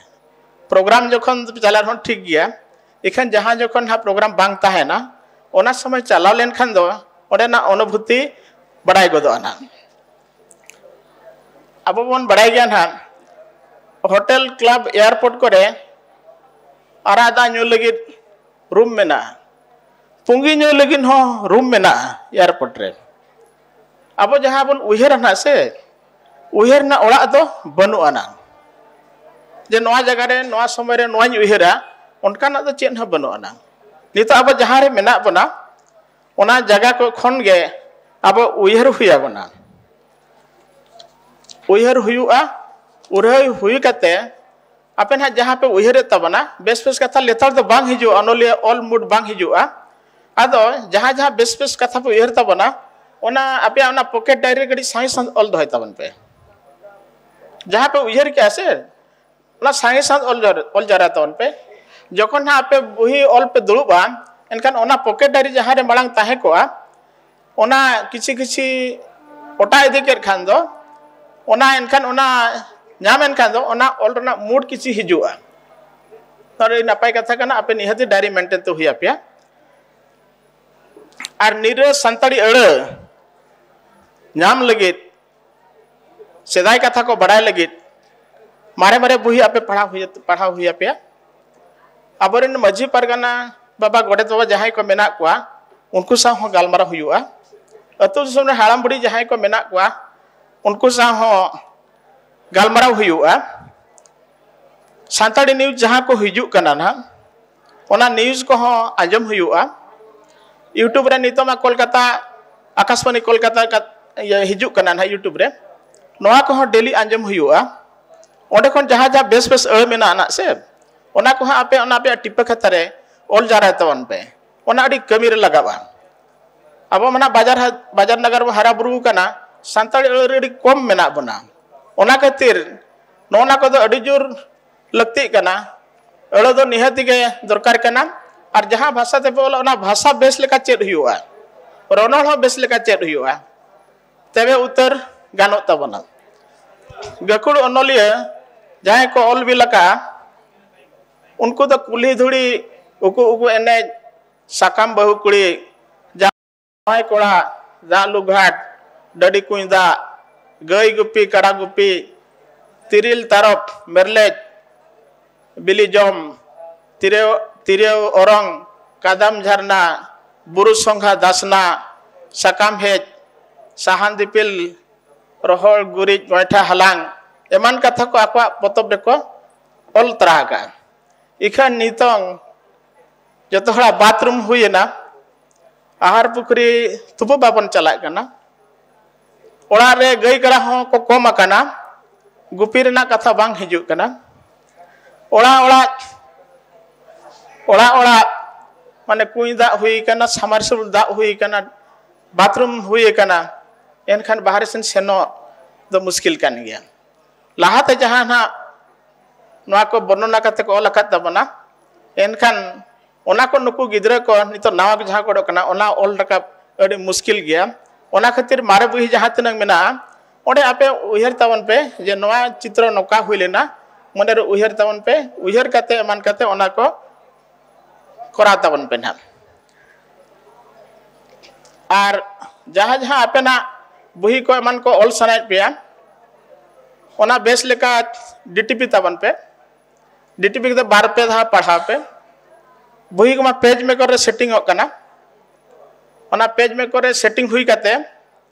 ᱯᱨᱳᱜᱨᱟᱢ ᱡᱚᱠᱷᱚᱱ ᱪᱟᱞᱟᱜ ᱨᱮᱦᱚᱸ ᱴᱷᱤᱠ ᱜᱮᱭᱟ, ᱤᱠᱷᱟᱹᱱ ᱡᱟᱦᱟᱸ ᱡᱚᱠᱷᱚᱱ ᱦᱟᱸᱜ ᱯᱨᱳᱜᱨᱟᱢ ᱵᱟᱝ ᱛᱟᱦᱮᱱᱟ, ᱚᱱᱟ ᱥᱚᱢᱚᱭ ᱪᱟᱞᱟᱣ ᱞᱮᱱᱠᱷᱟᱱ ᱫᱚ ᱚᱸᱰᱮᱱᱟᱜ ᱚᱱᱩᱵᱷᱩᱛᱤ ᱵᱟᱲᱟᱭ ᱜᱚᱫᱚᱜᱼᱟ ᱱᱟᱦᱟᱜ᱾ ᱟᱵᱚ ᱵᱚᱱ ᱵᱟᱲᱟᱭ ᱜᱮᱭᱟ ᱱᱟᱦᱟᱜ, ᱦᱳᱴᱮᱞ, ᱠᱞᱟᱵᱽ, ᱮᱭᱟᱨᱯᱳᱨᱴ ᱠᱚᱨᱮ ᱟᱨᱟᱜ ᱫᱟᱜ ᱧᱩ ᱞᱟᱹᱜᱤᱫ ᱨᱩᱢ ᱢᱮᱱᱟᱜᱼᱟ᱾ ᱯᱩᱸᱜᱤ ᱧᱩ ᱞᱟᱹᱜᱤᱫ ᱦᱚᱸ ᱨᱩᱢ ᱢᱮᱱᱟᱜᱼᱟ ᱮᱭᱟᱨᱯᱳᱨᱴ ᱨᱮ᱾ ᱟᱵᱚ ᱡᱟᱦᱟᱸ ᱵᱚᱱ ᱩᱭᱦᱟᱹᱨᱟ ᱱᱟᱜ ᱥᱮ, ᱩᱭᱦᱟᱹᱨ ᱨᱮᱱᱟᱜ ᱚᱲᱟᱜ ᱫᱚ ᱵᱟᱹᱱᱩᱜ ᱟᱱᱟᱝ, ᱡᱮ ᱱᱚᱣᱟ ᱡᱟᱭᱜᱟ ᱨᱮ ᱱᱚᱣᱟ ᱥᱚᱢᱚᱭ ᱨᱮ ᱱᱚᱣᱟᱧ ᱩᱭᱦᱟᱹᱨᱟ, ᱚᱱᱠᱟᱱᱟᱜ ᱫᱚ ᱪᱮᱫ ᱦᱚᱸ ᱵᱟᱹᱱᱩᱜ ᱟᱱᱟᱝ᱾ ᱱᱤᱛᱚᱜ ᱟᱵᱚ ᱡᱟᱦᱟᱸ ᱨᱮ ᱢᱮᱱᱟᱜ ᱵᱚᱱᱟ, ᱚᱱᱟ ᱡᱟᱭᱜᱟ ᱠᱚ ᱠᱷᱚᱱ ᱜᱮ ᱟᱵᱚ ᱩᱭᱦᱟᱹᱨ ᱦᱩᱭ ᱟᱵᱚᱱᱟ᱾ ᱩᱭᱦᱟᱹᱨ ᱦᱩᱭᱩᱜᱼᱟ, ᱩᱨᱦᱟᱹᱭ ᱦᱩᱭ ᱠᱟᱛᱮ ᱟᱯᱮ ᱱᱟᱦᱟᱜ ᱡᱟᱦᱟᱸ ᱯᱮ ᱩᱭᱦᱟᱹᱨᱮᱫ ᱛᱟᱵᱚᱱᱟ, ᱵᱮᱥ ᱵᱮᱥ ᱠᱟᱛᱷᱟ ᱞᱮᱛᱟᱲ ᱫᱚ ᱵᱟᱝ ᱦᱤᱡᱩᱜᱼᱟ, ᱚᱱᱚᱞᱤᱭᱟᱹ ᱚᱞ ᱢᱩᱰ ᱵᱟᱝ ᱦᱤᱡᱩᱜᱼᱟ᱾ ᱟᱫᱚ ᱡᱟᱦᱟᱸ ᱡᱟᱦᱟᱸ ᱵᱮᱥ ᱵᱮᱥ ᱠᱟᱛᱷᱟ ᱯᱮ ᱩᱭᱦᱟᱹᱨ ᱛᱟᱵᱚᱱᱟ, ᱚᱱᱟ ᱟᱯᱮᱭᱟᱜ ᱚᱱᱟ ᱯᱚᱠᱮᱴ ᱰᱟᱭᱨᱤ ᱨᱮ ᱠᱟᱹᱴᱤᱡ ᱥᱟᱸᱜᱮ ᱥᱟᱸᱜᱮ ᱚᱞ ᱫᱚᱦᱚᱭ ᱛᱟᱵᱚᱱ ᱯᱮ᱾ ᱡᱟᱦᱟᱸ ᱯᱮ ᱩᱭᱦᱟᱹᱨ ᱠᱮᱜᱼᱟ ᱥᱮ, ᱚᱱᱟ ᱥᱟᱸᱜᱮ ᱥᱟᱸᱜᱮ ᱚᱞ ᱡᱟᱣᱨᱟ, ᱚᱞ ᱡᱟᱣᱨᱟ ᱛᱟᱵᱚᱱ ᱯᱮ᱾ ᱡᱚᱠᱷᱚᱱ ᱦᱟᱸᱜ ᱟᱯᱮ ᱵᱩᱦᱤ ᱚᱞ ᱯᱮ ᱫᱩᱲᱩᱵᱼᱟ, ᱮᱱᱠᱷᱟᱱ ᱚᱱᱟ ᱯᱚᱠᱮᱴ ᱰᱟᱭᱨᱤ ᱡᱟᱦᱟᱸ ᱨᱮ ᱢᱟᱲᱟᱝ ᱛᱟᱦᱮᱸ ᱠᱚᱜᱼᱟ, ᱚᱱᱟ ᱠᱤᱪᱷᱤ ᱠᱤᱪᱷᱤ ᱚᱴᱟᱜ ᱤᱫᱤ ᱠᱮᱫ ᱠᱷᱟᱱ ᱫᱚ, ᱚᱱᱟ ᱮᱱᱠᱷᱟᱱ ᱚᱱᱟ ᱧᱟᱢ ᱮᱱᱠᱷᱟᱱ ᱫᱚ ᱚᱱᱟ ᱚᱞ ᱨᱮᱱᱟᱜ ᱢᱩᱰ ᱠᱤᱪᱷᱤ ᱦᱤᱡᱩᱜᱼᱟ᱾ ᱱᱚᱣᱟ ᱟᱹᱰᱤ ᱱᱟᱯᱟᱭ ᱠᱟᱛᱷᱟ ᱠᱟᱱᱟ, ᱟᱯᱮ ᱱᱤᱦᱟᱹᱛ ᱰᱟᱭᱨᱤ ᱢᱮᱱᱴᱮᱱ ᱛᱮ ᱦᱩᱭ ᱟᱯᱮᱭᱟ᱾ ᱟᱨ ᱱᱤᱨᱟᱹ ᱥᱟᱱᱛᱟᱲᱤ ᱟᱹᱲᱟᱹ ᱧᱟᱢ ᱞᱟᱹᱜᱤᱫ, ᱥᱮᱫᱟᱭ ᱠᱟᱛᱷᱟ ᱠᱚ ᱵᱟᱲᱟᱭ ᱞᱟᱹᱜᱤᱫ ᱢᱟᱨᱮ ᱢᱟᱨᱮ ᱵᱩᱦᱤ ᱟᱯᱮ ᱯᱟᱲᱦᱟᱣ ᱦᱩᱭ, ᱯᱟᱲᱦᱟᱣ ᱦᱩᱭ ᱟᱯᱮᱭᱟ᱾ ᱟᱵᱚᱨᱮᱱ ᱢᱟᱹᱡᱷᱤ ᱯᱟᱨᱜᱟᱱᱟ ᱵᱟᱵᱟ, ᱜᱚᱰᱮᱛ ᱵᱟᱵᱟ ᱡᱟᱦᱟᱸᱭ ᱠᱚ ᱢᱮᱱᱟᱜ ᱠᱚᱣᱟ, ᱩᱱᱠᱩ ᱥᱟᱶ ᱦᱚᱸ ᱜᱟᱞᱢᱟᱨᱟᱣ ᱦᱩᱭᱩᱜᱼᱟ᱾ ᱟᱹᱛᱩ ᱫᱤᱥᱚᱢ ᱨᱮ ᱦᱟᱲᱟᱢ ᱵᱩᱲᱦᱤ ᱡᱟᱦᱟᱸᱭ ᱠᱚ ᱢᱮᱱᱟᱜ ᱠᱚᱣᱟ, ᱩᱱᱠᱩ ᱥᱟᱶ ᱦᱚᱸ ᱜᱟᱞᱢᱟᱨᱟᱣ ᱦᱩᱭᱩᱜᱼᱟ᱾ ᱥᱟᱱᱛᱟᱲᱤ ᱱᱤᱭᱩᱡᱽ ᱡᱟᱦᱟᱸ ᱠᱚ ᱦᱤᱡᱩᱜ ᱠᱟᱱᱟ ᱱᱟᱦᱟᱜ, ᱚᱱᱟ ᱱᱤᱭᱩᱡᱽ ᱠᱚᱦᱚᱸ ᱟᱸᱡᱚᱢ ᱦᱩᱭᱩᱜᱼᱟ᱾ YouTube ᱨᱮ ᱱᱤᱛᱚᱜ ᱢᱟ ᱠᱳᱞᱠᱟᱛᱟ, ᱟᱠᱟᱥᱵᱟᱱᱤ ᱠᱳᱞᱠᱟᱛᱟ ᱠᱟᱛ-, ᱤᱭᱟᱹ ᱦᱤᱡᱩᱜ ᱠᱟᱱᱟ ᱱᱟᱦᱟᱜ YouTube ᱨᱮ, ᱱᱚᱣᱟ ᱠᱚᱦᱚᱸ ᱰᱮᱞᱤ ᱟᱸᱡᱚᱢ ᱦᱩᱭᱩᱜᱼᱟ᱾ ᱚᱸᱰᱮ ᱠᱷᱚᱱ ᱡᱟᱦᱟᱸ ᱡᱟᱦᱟᱸ ᱵᱮᱥ ᱵᱮᱥ ᱟᱹᱲᱟᱹ ᱢᱮᱱᱟᱜᱼᱟ ᱱᱟᱜ ᱥᱮ, ᱚᱱᱟ ᱠᱚᱦᱚᱸ ᱟᱯᱮ ᱚᱱᱟ ᱟᱯᱮᱭᱟᱜ ᱴᱤᱯᱟᱹ ᱠᱷᱟᱛᱟ ᱨᱮ ᱚᱞ ᱡᱟᱣᱨᱟᱭ ᱛᱟᱵᱚᱱ ᱯᱮ᱾ ᱚᱱᱟ ᱟᱹᱰᱤ ᱠᱟᱹᱢᱤ ᱨᱮ ᱞᱟᱜᱟᱜᱼᱟ᱾ ᱟᱵᱚ ᱢᱟ ᱱᱟᱜ ᱵᱟᱡᱟᱨ ᱦᱟ-, ᱵᱟᱡᱟᱨ ᱱᱟᱜᱟᱨ ᱵᱚ ᱦᱟᱨᱟ ᱵᱩᱨᱩ ᱟᱠᱟᱱᱟ, ᱥᱟᱱᱛᱟᱲᱤ ᱟᱹᱲᱟᱹ ᱨᱮ ᱟᱹᱰᱤ ᱠᱚᱢ ᱢᱮᱱᱟᱜ ᱵᱚᱱᱟ᱾ ᱚᱱᱟ ᱠᱷᱟᱹᱛᱤᱨ ᱱᱚᱜᱼᱚ ᱱᱟ ᱠᱚᱫᱚ ᱟᱹᱰᱤ ᱡᱳᱨ ᱞᱟᱹᱠᱛᱤᱜ ᱠᱟᱱᱟ᱾ ᱟᱹᱲᱟᱹ ᱫᱚ ᱱᱤᱦᱟᱹᱛ ᱜᱮ ᱫᱚᱨᱠᱟᱨ ᱠᱟᱱᱟ᱾ ᱟᱨ ᱡᱟᱦᱟᱸ ᱵᱷᱟᱥᱟ ᱛᱮᱯᱮ ᱚᱞᱟ, ᱚᱱᱟ ᱵᱷᱟᱥᱟ ᱵᱮᱥ ᱞᱮᱠᱟ ᱪᱮᱫ ᱦᱩᱭᱩᱜᱼᱟ, ᱨᱚᱱᱚᱲ ᱦᱚᱸ ᱵᱮᱥ ᱞᱮᱠᱟ ᱪᱮᱫ ᱦᱩᱭᱩᱜᱼᱟ, ᱛᱚᱵᱮ ᱩᱛᱟᱹᱨ ᱜᱟᱱᱚᱜ ᱛᱟᱵᱚᱱᱟ᱾ ᱜᱟᱹᱠᱷᱩᱲ ᱚᱱᱚᱞᱤᱭᱟᱹ ᱡᱟᱦᱟᱸᱭ ᱠᱚ ᱚᱞ ᱵᱤᱞ ᱟᱠᱟᱫᱼᱟ, ᱩᱱᱠᱩ ᱫᱚ ᱠᱩᱞᱦᱤ ᱫᱷᱩᱲᱤ, ᱩᱠᱩ ᱩᱠᱩ ᱮᱱᱮᱡ, ᱥᱟᱠᱟᱢ ᱵᱟᱹᱦᱩ ᱠᱩᱲᱤ, ᱡᱟᱶᱟᱭ ᱠᱚᱲᱟ, ᱫᱟᱜ ᱞᱩ ᱜᱷᱟᱴ, ᱰᱟᱹᱰᱤ ᱠᱩᱧ ᱫᱟᱜ, ᱜᱟᱹᱭ ᱜᱩᱯᱤ, ᱠᱟᱰᱟ ᱜᱩᱯᱤ, ᱛᱤᱨᱤᱞ ᱛᱟᱨᱚᱯ, ᱢᱮᱨᱞᱮᱡ, ᱵᱤᱞᱤ ᱡᱚᱢ, ᱛᱤᱨᱟᱹᱣ, ᱛᱤᱨᱟᱹᱣ ᱚᱨᱚᱝ, ᱠᱟᱫᱟᱢ ᱡᱷᱟᱨᱱᱟ, ᱵᱩᱨᱩ ᱥᱚᱸᱜᱷᱟ ᱫᱟᱥᱱᱟ, ᱥᱟᱠᱟᱢ ᱦᱮᱡ, ᱥᱟᱦᱟᱱ ᱫᱤᱯᱤᱞ, ᱨᱚᱦᱚᱲ ᱜᱩᱨᱤᱡ, ᱜᱚᱭᱴᱷᱟ ᱦᱟᱞᱟᱝ, ᱮᱢᱟᱱ ᱠᱟᱛᱷᱟ ᱠᱚ ᱟᱠᱚᱣᱟᱜ ᱯᱚᱛᱚᱵ ᱨᱮᱠᱚ ᱚᱞ ᱛᱚᱨᱟ ᱟᱠᱟᱫᱼᱟ᱾ ᱤᱠᱷᱟᱹᱱ ᱱᱤᱛᱚᱝ ᱡᱚᱛᱚ ᱦᱚᱲᱟᱜ ᱵᱟᱛᱷᱨᱩᱢ ᱦᱩᱭᱮᱱᱟ, ᱟᱦᱟᱨ ᱯᱩᱠᱷᱨᱤ ᱛᱩᱯᱩ ᱵᱟᱵᱚᱱ ᱪᱟᱞᱟᱜ ᱠᱟᱱᱟ, ᱚᱲᱟᱜ ᱨᱮ ᱜᱟᱹᱭ ᱠᱟᱰᱟ ᱦᱚᱸ ᱠᱚ ᱠᱚᱢ ᱟᱠᱟᱱᱟ, ᱜᱩᱯᱤ ᱨᱮᱱᱟᱜ ᱠᱟᱛᱷᱟ ᱵᱟᱝ ᱦᱤᱡᱩᱜ ᱠᱟᱱᱟ, ᱚᱲᱟᱜ ᱚᱲᱟᱜ ᱚᱲᱟᱜ ᱚᱲᱟᱜ ᱢᱟᱱᱮ ᱠᱩᱧ ᱫᱟᱜ ᱦᱩᱭ ᱟᱠᱟᱱᱟ, ᱥᱟᱢᱟᱨᱥᱤᱵᱚᱞ ᱫᱟᱜ ᱦᱩᱭ ᱟᱠᱟᱱᱟ, ᱵᱟᱛᱷᱨᱩᱢ ᱦᱩᱭ ᱟᱠᱟᱱᱟ, ᱮᱱᱠᱷᱟᱱ ᱵᱟᱦᱨᱮ ᱥᱮᱱ ᱥᱮᱱᱚᱜ ᱫᱚ ᱢᱩᱥᱠᱤᱞ ᱠᱟᱱ ᱜᱮᱭᱟ᱾ ᱞᱟᱦᱟᱛᱮ ᱡᱟᱦᱟᱸ ᱱᱟᱦᱟᱜ ᱱᱚᱣᱟ ᱠᱚ ᱵᱚᱨᱱᱚᱱᱟ ᱠᱟᱛᱮ ᱠᱚ ᱚᱞ ᱟᱠᱟᱫ ᱛᱟᱵᱚᱱᱟ, ᱮᱱᱠᱷᱟᱱ ᱚᱱᱟ ᱠᱚ ᱱᱩᱠᱩ ᱜᱤᱫᱽᱨᱟᱹ ᱠᱚ ᱱᱤᱛᱚᱜ ᱱᱟᱣᱟ ᱡᱟᱦᱟᱸ ᱠᱚ ᱚᱰᱚᱠ ᱠᱟᱱᱟ, ᱚᱱᱟ ᱚᱞ ᱨᱟᱠᱟᱵ ᱟᱹᱰᱤ ᱢᱩᱥᱠᱤᱞ ᱜᱮᱭᱟ᱾ ᱚᱱᱟ ᱠᱷᱟᱹᱛᱤᱨ ᱢᱟᱨᱮ ᱵᱩᱦᱤ ᱡᱟᱦᱟᱸ ᱛᱤᱱᱟᱹᱜ ᱢᱮᱱᱟᱜᱼᱟ, ᱚᱸᱰᱮ ᱟᱯᱮ ᱩᱭᱦᱟᱹᱨ ᱛᱟᱵᱚᱱ ᱯᱮ ᱡᱮ ᱱᱚᱣᱟ ᱪᱤᱛᱨᱚ ᱱᱚᱝᱠᱟ ᱦᱩᱭ ᱞᱮᱱᱟ, ᱢᱚᱱᱮᱨᱮ ᱩᱭᱦᱟᱹᱨ ᱛᱟᱵᱚᱱ ᱯᱮ, ᱩᱭᱦᱟᱹᱨ ᱠᱟᱛᱮ ᱮᱢᱟᱱ ᱠᱟᱛᱮ ᱚᱱᱟ ᱠᱚ ᱠᱚᱨᱟᱣ ᱛᱟᱵᱚᱱ ᱯᱮ ᱱᱟᱦᱟᱜ᱾ ᱟᱨ ᱡᱟᱦᱟᱸ ᱡᱟᱦᱟᱸ ᱟᱯᱮᱱᱟᱜ ᱵᱩᱦᱤ ᱠᱚ ᱮᱢᱟᱱ ᱠᱚ ᱚᱞ ᱥᱟᱱᱟᱭᱮᱫ ᱯᱮᱭᱟ, ᱚᱱᱟ ᱵᱮᱥ ᱞᱮᱠᱟ ᱰᱤᱴᱤᱯᱤ ᱛᱟᱵᱚᱱ ᱯᱮ᱾ ᱰᱤᱴᱤᱯᱤ ᱠᱟᱛᱮ ᱵᱟᱨ ᱯᱮ ᱫᱷᱟᱣ ᱯᱟᱲᱦᱟᱣ ᱯᱮ᱾ ᱵᱩᱦᱤ ᱠᱚᱢᱟ ᱯᱮᱡᱽ ᱢᱮᱠᱚᱨ ᱨᱮ ᱥᱮᱴᱤᱝ ᱚᱜ ᱠᱟᱱᱟ, ᱚᱱᱟ ᱯᱮᱡᱽ ᱢᱮᱠᱚᱨ ᱨᱮ ᱥᱮᱴᱤᱝ ᱦᱩᱭ ᱠᱟᱛᱮ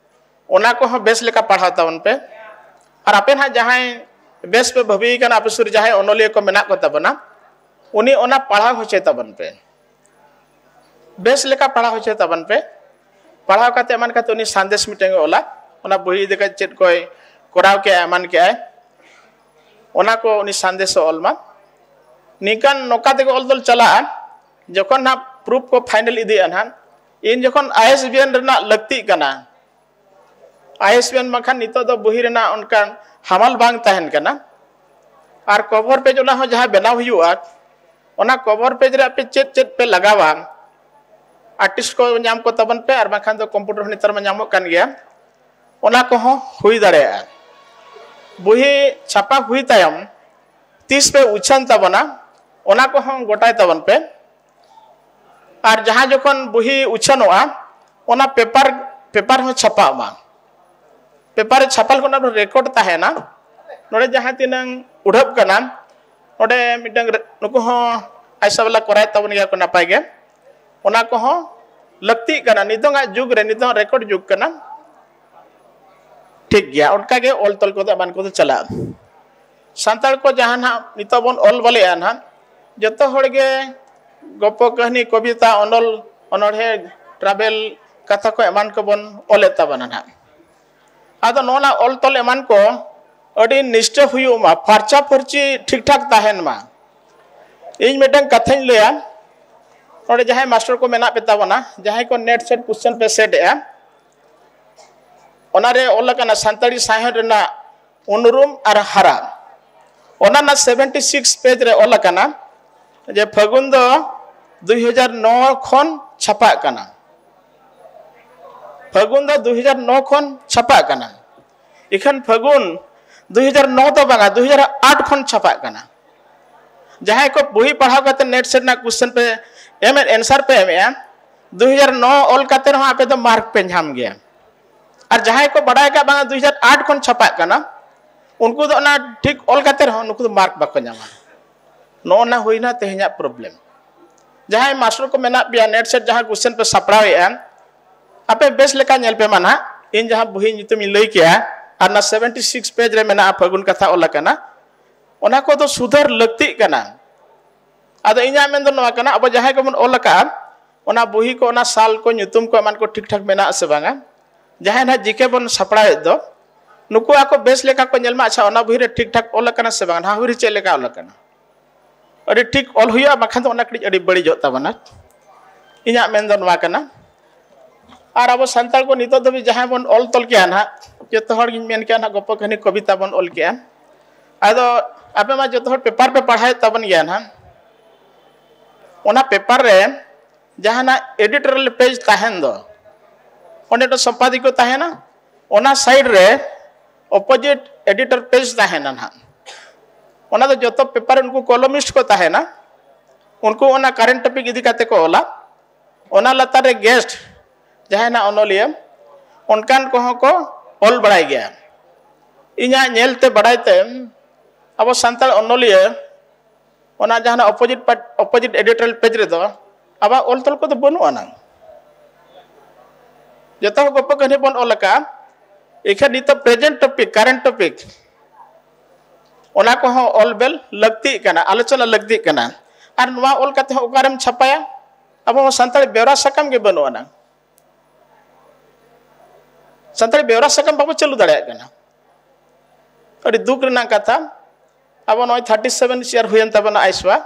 ᱚᱱᱟ ᱠᱚᱦᱚᱸ ᱵᱮᱥ ᱞᱮᱠᱟ ᱯᱟᱲᱦᱟᱣ ᱛᱟᱵᱚᱱ ᱯᱮ᱾ ᱟᱨ ᱟᱯᱮ ᱱᱟᱦᱟᱜ ᱡᱟᱦᱟᱸᱭ ᱵᱮᱥ ᱯᱮ ᱵᱷᱟᱹᱵᱤ ᱠᱟᱱᱟ, ᱟᱯᱮ ᱥᱩᱨ ᱨᱮ ᱡᱟᱦᱟᱸᱭ ᱚᱱᱚᱞᱤᱭᱟᱹ ᱠᱚ ᱢᱮᱱᱟᱜ ᱠᱚ ᱛᱟᱵᱚᱱᱟ, ᱩᱱᱤ ᱚᱱᱟ ᱯᱟᱲᱦᱟᱣ ᱦᱚᱪᱚᱭ ᱛᱟᱵᱚᱱ ᱯᱮ, ᱵᱮᱥ ᱞᱮᱠᱟ ᱯᱟᱲᱦᱟᱣ ᱦᱚᱪᱚᱭ ᱛᱟᱵᱚᱱ ᱯᱮ᱾ ᱯᱟᱲᱦᱟᱣ ᱠᱟᱛᱮ ᱮᱢᱟᱱ ᱠᱟᱛᱮ ᱩᱱᱤ ᱥᱟᱸᱫᱮᱥ ᱢᱤᱫᱴᱟᱝ ᱮ ᱚᱞᱟ, ᱚᱱᱟ ᱵᱩᱦᱤ ᱤᱫᱤ ᱠᱟᱛᱮ ᱪᱮᱫ ᱠᱚᱭ ᱠᱚᱨᱟᱣ ᱠᱮᱜᱼᱟ, ᱮᱢᱟᱱ ᱠᱮᱜᱼᱟᱭ, ᱚᱱᱟ ᱠᱚ ᱩᱱᱤ ᱥᱟᱸᱫᱮᱥ ᱮ ᱚᱞ ᱢᱟ᱾ ᱱᱤᱝᱠᱟᱱ ᱱᱚᱝᱠᱟ ᱛᱮᱜᱮ ᱚᱞ ᱫᱚ ᱪᱟᱞᱟᱜᱼᱟ᱾ ᱡᱚᱠᱷᱚᱱ ᱱᱟᱦᱟᱜ ᱯᱨᱩᱯ ᱠᱚ ᱯᱷᱟᱭᱱᱮᱞ ᱤᱫᱤᱜᱼᱟ ᱱᱟᱦᱟᱜ, ᱤᱧ ᱡᱚᱠᱷᱚᱱ ᱟᱭᱮᱥᱵᱤᱭᱟᱱ ᱨᱮᱱᱟᱜ ᱞᱟᱹᱠᱛᱤᱜ ᱠᱟᱱᱟ, ᱟᱭᱮᱥᱵᱤᱭᱟᱱ ᱵᱟᱝᱠᱷᱟᱱ ᱱᱤᱛᱚᱜ ᱫᱚ ᱵᱚᱦᱤ ᱨᱮᱱᱟᱜ ᱚᱱᱠᱟᱱ ᱦᱟᱢᱟᱞ ᱵᱟᱝ ᱛᱟᱦᱮᱱ ᱠᱟᱱᱟ᱾ ᱟᱨ ᱠᱚᱵᱷᱚᱨ ᱯᱮᱡᱽ ᱚᱱᱟ ᱦᱚᱸ ᱡᱟᱦᱟᱸ ᱵᱮᱱᱟᱣ ᱦᱩᱭᱩᱜᱼᱟ, ᱚᱱᱟ ᱠᱚᱵᱷᱚᱨ ᱯᱮᱡᱽ ᱨᱮ ᱟᱯᱮ ᱪᱮᱫ ᱪᱮᱫ ᱯᱮ ᱞᱟᱜᱟᱣᱟ, ᱟᱨᱴᱤᱥᱴ ᱠᱚ ᱧᱟᱢ ᱠᱚ ᱛᱟᱵᱚᱱ ᱯᱮ, ᱟᱨ ᱵᱟᱝᱠᱷᱟᱱ ᱫᱚ ᱠᱚᱢᱯᱤᱭᱩᱴᱟᱨ ᱦᱚᱸ ᱱᱮᱛᱟᱨ ᱢᱟ ᱧᱟᱢᱚᱜ ᱠᱟᱱ ᱜᱮᱭᱟ, ᱚᱱᱟ ᱠᱚᱦᱚᱸ ᱦᱩᱭ ᱫᱟᱲᱮᱭᱟᱜᱼᱟ᱾ ᱵᱚᱦᱤ ᱪᱷᱟᱯᱟ ᱦᱩᱭ ᱛᱟᱭᱚᱢ ᱛᱤᱥ ᱯᱮ ᱩᱪᱷᱟᱹᱱ ᱛᱟᱵᱚᱱᱟ, ᱚᱱᱟ ᱠᱚᱦᱚᱸ ᱜᱚᱴᱟᱭ ᱛᱟᱵᱚᱱ ᱯᱮ᱾ ᱟᱨ ᱡᱟᱦᱟᱸ ᱡᱚᱠᱷᱚᱱ ᱵᱚᱦᱤ ᱩᱪᱷᱟᱹᱱᱚᱜᱼᱟ, ᱚᱱᱟ ᱯᱮᱯᱟᱨ, ᱯᱮᱯᱟᱨ ᱦᱚᱸ ᱪᱷᱟᱯᱟᱜ ᱢᱟ᱾ ᱯᱮᱯᱟᱨ ᱨᱮ ᱪᱷᱟᱯᱟ ᱞᱮᱠᱷᱟᱱ ᱚᱱᱟ ᱨᱮᱠᱚᱨᱰ ᱛᱟᱦᱮᱱᱟ᱾ ᱱᱚᱰᱮ ᱡᱟᱦᱟᱸ ᱛᱤᱱᱟᱹᱝ ᱩᱰᱷᱟᱹᱯ ᱠᱟᱱᱟ, ᱱᱚᱰᱮ ᱢᱤᱫᱴᱟᱝ ᱨᱮ-, ᱱᱩᱠᱩ ᱦᱚᱸ ᱟᱭᱥᱟ ᱵᱟᱞᱟ ᱠᱚᱨᱟᱣ ᱛᱟᱵᱚᱱ ᱜᱮᱭᱟ ᱠᱚ ᱱᱟᱯᱟᱭ ᱜᱮ᱾ ᱚᱱᱟ ᱠᱚᱦᱚᱸ ᱞᱟᱹᱠᱛᱤᱜ ᱠᱟᱱᱟ, ᱱᱤᱛᱚᱝᱟᱜ ᱡᱩᱜᱽ ᱨᱮ, ᱱᱤᱛᱚᱝ ᱨᱮᱠᱚᱨᱰ ᱡᱩᱜᱽ ᱠᱟᱱᱟ᱾ ᱴᱷᱤᱠ ᱜᱮᱭᱟ, ᱚᱱᱠᱟ ᱜᱮ ᱚᱞ ᱛᱚᱞ ᱠᱚᱫᱚ ᱮᱢᱟᱱ ᱠᱚᱫᱚ ᱪᱟᱞᱟᱜᱼᱟ᱾ ᱥᱟᱱᱛᱟᱲ ᱠᱚ ᱡᱟᱦᱟᱸ ᱱᱟᱦᱟᱜ ᱱᱤᱛᱚᱜ ᱵᱚᱱ ᱚᱞ ᱵᱟᱞᱮᱜᱼᱟ ᱱᱟᱦᱟᱜ, ᱡᱚᱛᱚ ᱦᱚᱲ ᱜᱮ ᱜᱚᱯᱚ ᱠᱟᱹᱦᱱᱤ, ᱠᱚᱵᱤᱛᱟ, ᱚᱱᱚᱞ, ᱚᱱᱚᱬᱦᱮ, ᱴᱨᱟᱵᱷᱮᱞ ᱠᱟᱛᱷᱟ ᱠᱚ ᱮᱢᱟᱱ ᱠᱚᱵᱚᱱ ᱚᱞᱮᱫ ᱛᱟᱵᱚᱱᱟ ᱱᱟᱦᱟᱜ᱾ ᱟᱫᱚ ᱱᱚᱣᱟ ᱚᱞ ᱛᱚᱞ ᱮᱢᱟᱱ ᱠᱚ ᱟᱹᱰᱤ ᱱᱤᱥᱴᱟᱹ ᱦᱩᱭᱩᱜ ᱢᱟ, ᱯᱷᱟᱨᱪᱟ ᱯᱷᱟᱹᱨᱪᱤ ᱴᱷᱤᱠ ᱴᱷᱟᱠ ᱛᱟᱦᱮᱱ ᱢᱟ᱾ ᱤᱧ ᱢᱤᱫᱴᱟᱝ ᱠᱟᱛᱷᱟᱧ ᱞᱟᱹᱭᱟ, ᱱᱚᱰᱮ ᱡᱟᱦᱟᱸᱭ ᱢᱟᱥᱴᱟᱨ ᱠᱚ ᱢᱮᱱᱟᱜ ᱯᱮ ᱛᱟᱵᱚᱱᱟ, ᱡᱟᱦᱟᱸᱭ ᱠᱚ ᱱᱮᱴ ᱥᱮᱴ ᱠᱚᱥᱪᱮᱱ ᱯᱮ ᱥᱮᱴ ᱮᱜᱼᱟ, ᱚᱱᱟᱨᱮ ᱚᱞ ᱟᱠᱟᱱᱟ ᱥᱟᱱᱛᱟᱲᱤ ᱥᱟᱶᱦᱮᱫ ᱨᱮᱱᱟᱜ ᱩᱱᱩᱨᱩᱢ ᱟᱨ ᱦᱟᱨᱟ᱾ ᱚᱱᱟ ᱨᱮᱱᱟᱜ ᱥᱮᱵᱷᱮᱱᱴᱤ ᱥᱤᱠᱥ ᱯᱮᱡᱽ ᱨᱮ ᱚᱞ ᱟᱠᱟᱱᱟ ᱡᱮ ᱯᱷᱟᱹᱜᱩᱱ ᱫᱚ ᱫᱩᱭ ᱦᱟᱡᱟᱨ ᱱᱚ ᱠᱷᱚᱱ ᱪᱷᱟᱯᱟᱜ ᱠᱟᱱᱟ᱾ ᱯᱷᱟᱹᱜᱩᱱ ᱫᱚ ᱫᱩᱭ ᱦᱟᱡᱟᱨ ᱱᱚ ᱠᱷᱚᱱ ᱪᱷᱟᱯᱟᱜ ᱠᱟᱱᱟ᱾ ᱤᱠᱷᱟᱹᱱ ᱯᱷᱟᱹᱜᱩᱱ ᱫᱩᱭ ᱦᱟᱡᱟᱨ ᱱᱚ ᱫᱚ ᱵᱟᱝᱟ, ᱫᱩᱭ ᱦᱟᱡᱟᱨ ᱟᱴ ᱠᱷᱚᱱ ᱪᱷᱟᱯᱟᱜ ᱠᱟᱱᱟ᱾ ᱡᱟᱦᱟᱸᱭ ᱠᱚ ᱵᱩᱦᱤ ᱯᱟᱲᱦᱟᱣ ᱠᱟᱛᱮ ᱱᱮᱴ ᱥᱮᱴ ᱨᱮᱱᱟᱜ ᱠᱚᱥᱪᱮᱱ ᱯᱮ ᱮᱢᱮᱫ, ᱮᱱᱥᱟᱨ ᱯᱮ ᱮᱢᱮᱫᱼᱟ, ᱫᱩᱭ ᱦᱟᱡᱟᱨ ᱱᱚ ᱚᱞ ᱠᱟᱛᱮ ᱨᱮᱦᱚᱸ ᱟᱯᱮ ᱫᱚ ᱢᱟᱨᱠ ᱯᱮ ᱧᱟᱢ ᱜᱮᱭᱟ᱾ ᱟᱨ ᱡᱟᱦᱟᱸᱭ ᱠᱚ ᱵᱟᱰᱟᱭ ᱟᱠᱟᱫ ᱵᱟᱝᱟ ᱫᱩᱭ ᱦᱟᱡᱟᱨ ᱟᱴ ᱠᱷᱚᱱ ᱪᱷᱟᱯᱟᱜ ᱠᱟᱱᱟ, ᱩᱱᱠᱩ ᱫᱚ ᱚᱱᱟ ᱴᱷᱤᱠ ᱚᱞ ᱠᱟᱛᱮ ᱨᱮᱦᱚᱸ ᱱᱩᱠᱩ ᱫᱚ ᱢᱟᱨᱠ ᱵᱟᱠᱚ ᱧᱟᱢᱟ᱾ ᱱᱚᱜᱼᱚ ᱱᱟ ᱦᱩᱭᱱᱟ ᱛᱮᱦᱮᱧᱟᱜ ᱯᱨᱚᱵᱞᱮᱢ᱾ ᱡᱟᱦᱟᱸᱭ ᱢᱟᱥᱴᱟᱨ ᱠᱚ ᱢᱮᱱᱟᱜ ᱯᱮᱭᱟ, ᱱᱮᱴ ᱥᱮᱴ ᱡᱟᱦᱟᱸ ᱠᱚᱥᱪᱮᱱ ᱯᱮ ᱥᱟᱯᱲᱟᱣᱮᱫᱼᱟ, ᱟᱯᱮ ᱵᱮᱥ ᱞᱮᱠᱟ ᱧᱮᱞ ᱯᱮ ᱢᱟ ᱱᱟᱦᱟᱜ᱾ ᱤᱧ ᱡᱟᱦᱟᱸ ᱵᱩᱦᱤ ᱧᱩᱛᱩᱢ ᱤᱧ ᱞᱟᱹᱭ ᱠᱮᱜᱼᱟ ᱟᱨ ᱚᱱᱟ ᱥᱮᱵᱷᱮᱱᱴᱤ ᱥᱤᱠᱥ ᱯᱮᱡᱽ ᱨᱮ ᱢᱮᱱᱟᱜᱼᱟ ᱯᱷᱟᱹᱜᱩᱱ ᱠᱟᱛᱷᱟ ᱚᱞ ᱟᱠᱟᱱᱟ, ᱚᱱᱟ ᱠᱚᱫᱚ ᱥᱩᱫᱷᱟᱹᱨ ᱞᱟᱹᱠᱛᱤᱜ ᱠᱟᱱᱟ᱾ ᱟᱫᱚ ᱤᱧᱟᱹᱜ ᱢᱮᱱ ᱫᱚ ᱱᱚᱣᱟ ᱠᱟᱱᱟ, ᱟᱵᱚ ᱡᱟᱦᱟᱸᱭ ᱠᱚᱵᱚᱱ ᱚᱞ ᱟᱠᱟᱫᱼᱟ, ᱚᱱᱟ ᱵᱩᱦᱤ ᱠᱚ, ᱚᱱᱟ ᱥᱟᱞ ᱠᱚ, ᱧᱩᱛᱩᱢ ᱠᱚ ᱮᱢᱟᱱ ᱠᱚ ᱴᱷᱤᱠ ᱴᱷᱟᱠ ᱢᱮᱱᱟᱜᱼᱟ ᱥᱮ ᱵᱟᱝᱟ? ᱡᱟᱦᱟᱸᱭ ᱱᱟᱦᱟᱜ ᱡᱤᱠᱮ ᱵᱚᱱ ᱥᱟᱯᱲᱟᱣᱮᱫ ᱫᱚ, ᱱᱩᱠᱩ ᱟᱠᱚ ᱵᱮᱥ ᱞᱮᱠᱟ ᱠᱚ ᱧᱮᱞ ᱢᱟ, ᱟᱪᱪᱷᱟ, ᱚᱱᱟ ᱵᱩᱦᱤ ᱨᱮ ᱴᱷᱤᱠ ᱴᱷᱟᱠ ᱚᱞ ᱟᱠᱟᱱᱟ ᱥᱮ ᱵᱟᱝᱟ, ᱱᱟᱦᱟᱜ ᱦᱩᱭ ᱨᱮ ᱪᱮᱫ ᱞᱮᱠᱟ ᱚᱞ ᱟᱠᱟᱱᱟ? ᱟᱹᱰᱤ ᱴᱷᱤᱠ ᱚᱞ ᱦᱩᱭᱩᱜᱼᱟ, ᱵᱟᱠᱷᱟᱱ ᱫᱚ ᱚᱱᱟ ᱠᱟᱹᱴᱤᱡ ᱟᱹᱰᱤ ᱵᱟᱹᱲᱤᱡᱚᱜ ᱛᱟᱵᱚᱱᱟ᱾ ᱤᱧᱟᱹᱜ ᱢᱮᱱ ᱫᱚ ᱱᱚᱣᱟ ᱠᱟᱱᱟ᱾ ᱟᱨ ᱟᱵᱚ ᱥᱟᱱᱛᱟᱲ ᱠᱚ ᱱᱤᱛᱚᱜ ᱫᱷᱟᱹᱵᱤᱡ ᱡᱟᱦᱟᱸᱭ ᱵᱚᱱ ᱚᱞ ᱛᱚᱞ ᱠᱮᱜᱼᱟ ᱱᱟᱦᱟᱜ, ᱡᱚᱛᱚ ᱦᱚᱲ ᱜᱤᱧ ᱢᱮᱱ ᱠᱮᱜᱼᱟ ᱱᱟᱦᱟᱜ, ᱜᱚᱯᱚ ᱠᱟᱹᱦᱱᱤ ᱠᱚᱵᱤᱛᱟ ᱵᱚᱱ ᱚᱞ ᱠᱮᱜᱼᱟ᱾ ᱟᱫᱚ ᱟᱯᱮ ᱢᱟ ᱡᱚᱛᱚ ᱦᱚᱲ ᱯᱮᱯᱟᱨ ᱯᱮ ᱯᱟᱲᱦᱟᱣᱮᱫ ᱛᱟᱵᱚᱱ ᱜᱮᱭᱟ ᱱᱟᱦᱟᱜ᱾ ᱚᱱᱟ ᱯᱮᱯᱟᱨ ᱨᱮ ᱡᱟᱦᱟᱱᱟᱜ ᱮᱰᱤᱴᱳᱨᱤᱭᱟᱞ ᱯᱮᱡᱽ ᱛᱟᱦᱮᱱ ᱫᱚ, ᱚᱸᱰᱮ ᱫᱚ ᱥᱚᱢᱯᱟᱫᱤᱠᱚ ᱛᱟᱦᱮᱱᱟ, ᱚᱱᱟ ᱥᱟᱭᱤᱰ ᱨᱮ ᱚᱯᱳᱡᱤᱴ ᱮᱰᱤᱴᱚᱨ ᱯᱮᱡᱽ ᱛᱟᱦᱮᱱᱟ ᱱᱟᱦᱟᱜ᱾ ᱚᱱᱟ ᱫᱚ ᱡᱚᱛᱚ ᱯᱮᱯᱟᱨ ᱩᱱᱠᱩ ᱠᱚᱞᱚᱢᱤᱥᱴ ᱠᱚ ᱛᱟᱦᱮᱱᱟ, ᱩᱱᱠᱩ ᱚᱱᱟ ᱠᱟᱨᱮᱱᱴ ᱴᱚᱯᱤᱠ ᱤᱫᱤ ᱠᱟᱛᱮ ᱠᱚ ᱚᱞᱟ᱾ ᱚᱱᱟ ᱞᱟᱛᱟᱨ ᱨᱮ ᱜᱮᱥᱴ ᱡᱟᱦᱟᱸᱭ ᱱᱟᱜ ᱚᱱᱚᱞᱤᱭᱟᱹ, ᱚᱱᱠᱟᱱ ᱠᱚᱦᱚᱸ ᱠᱚ ᱚᱞ ᱵᱟᱲᱟᱭ ᱜᱮᱭᱟ᱾ ᱤᱧᱟᱹᱜ ᱧᱮᱞ ᱛᱮ, ᱵᱟᱲᱟᱭ ᱛᱮ, ᱟᱵᱚ ᱥᱟᱱᱛᱟᱲ ᱚᱱᱚᱞᱤᱭᱟᱹ ᱚᱱᱟ ᱡᱟᱦᱟᱱᱟᱜ ᱚᱯᱳᱡᱤᱴ ᱯᱟᱴ-, ᱚᱯᱳᱡᱤᱴ ᱮᱰᱤᱴᱳᱨᱤᱭᱟᱞ ᱯᱮᱡᱽ ᱨᱮᱫᱚ ᱟᱵᱚᱣᱟᱜ ᱚᱞ ᱛᱚᱞ ᱠᱚᱫᱚ ᱵᱟᱹᱱᱩᱜ ᱟᱱᱟᱝ᱾ ᱡᱚᱛᱚ ᱦᱚᱲ ᱜᱚᱯᱚ ᱠᱟᱹᱦᱱᱤ ᱵᱚᱱ ᱚᱞ ᱟᱠᱟᱫᱼᱟ, ᱤᱠᱷᱟᱹᱱ ᱱᱤᱛᱚᱜ present topic, current topic, ᱚᱱᱟ ᱠᱚᱦᱚᱸ ᱚᱞ ᱵᱮᱞ ᱞᱟᱹᱠᱛᱤᱜ ᱠᱟᱱᱟ, ᱟᱞᱳᱪᱚᱱᱟ ᱞᱟᱹᱠᱛᱤᱜ ᱠᱟᱱᱟ᱾ ᱟᱨ ᱱᱚᱣᱟ ᱚᱞ ᱠᱟᱛᱮ ᱦᱚᱸ ᱚᱠᱟᱨᱮᱢ ᱪᱷᱟᱯᱟᱭᱟ? ᱟᱵᱚ ᱦᱚᱸ ᱥᱟᱱᱛᱟᱲᱤ ᱵᱮᱣᱨᱟ ᱥᱟᱠᱟᱢ ᱜᱮ ᱵᱟᱹᱱᱩᱜ ᱟᱱᱟ᱾ ᱥᱟᱱᱛᱟᱲᱤ ᱵᱮᱣᱨᱟ ᱥᱟᱠᱟᱢ ᱵᱟᱵᱚ ᱪᱟᱹᱞᱩ ᱫᱟᱲᱮᱭᱟᱜ ᱠᱟᱱᱟ᱾ ᱟᱹᱰᱤ ᱫᱩᱠ ᱨᱮᱱᱟᱜ ᱠᱟᱛᱷᱟ, ᱟᱵᱚ ᱱᱚᱜᱼᱚᱭ thirty seven year ᱦᱩᱭᱮᱱ ᱛᱟᱵᱚᱱᱟ ᱟᱭᱥᱣᱟ᱾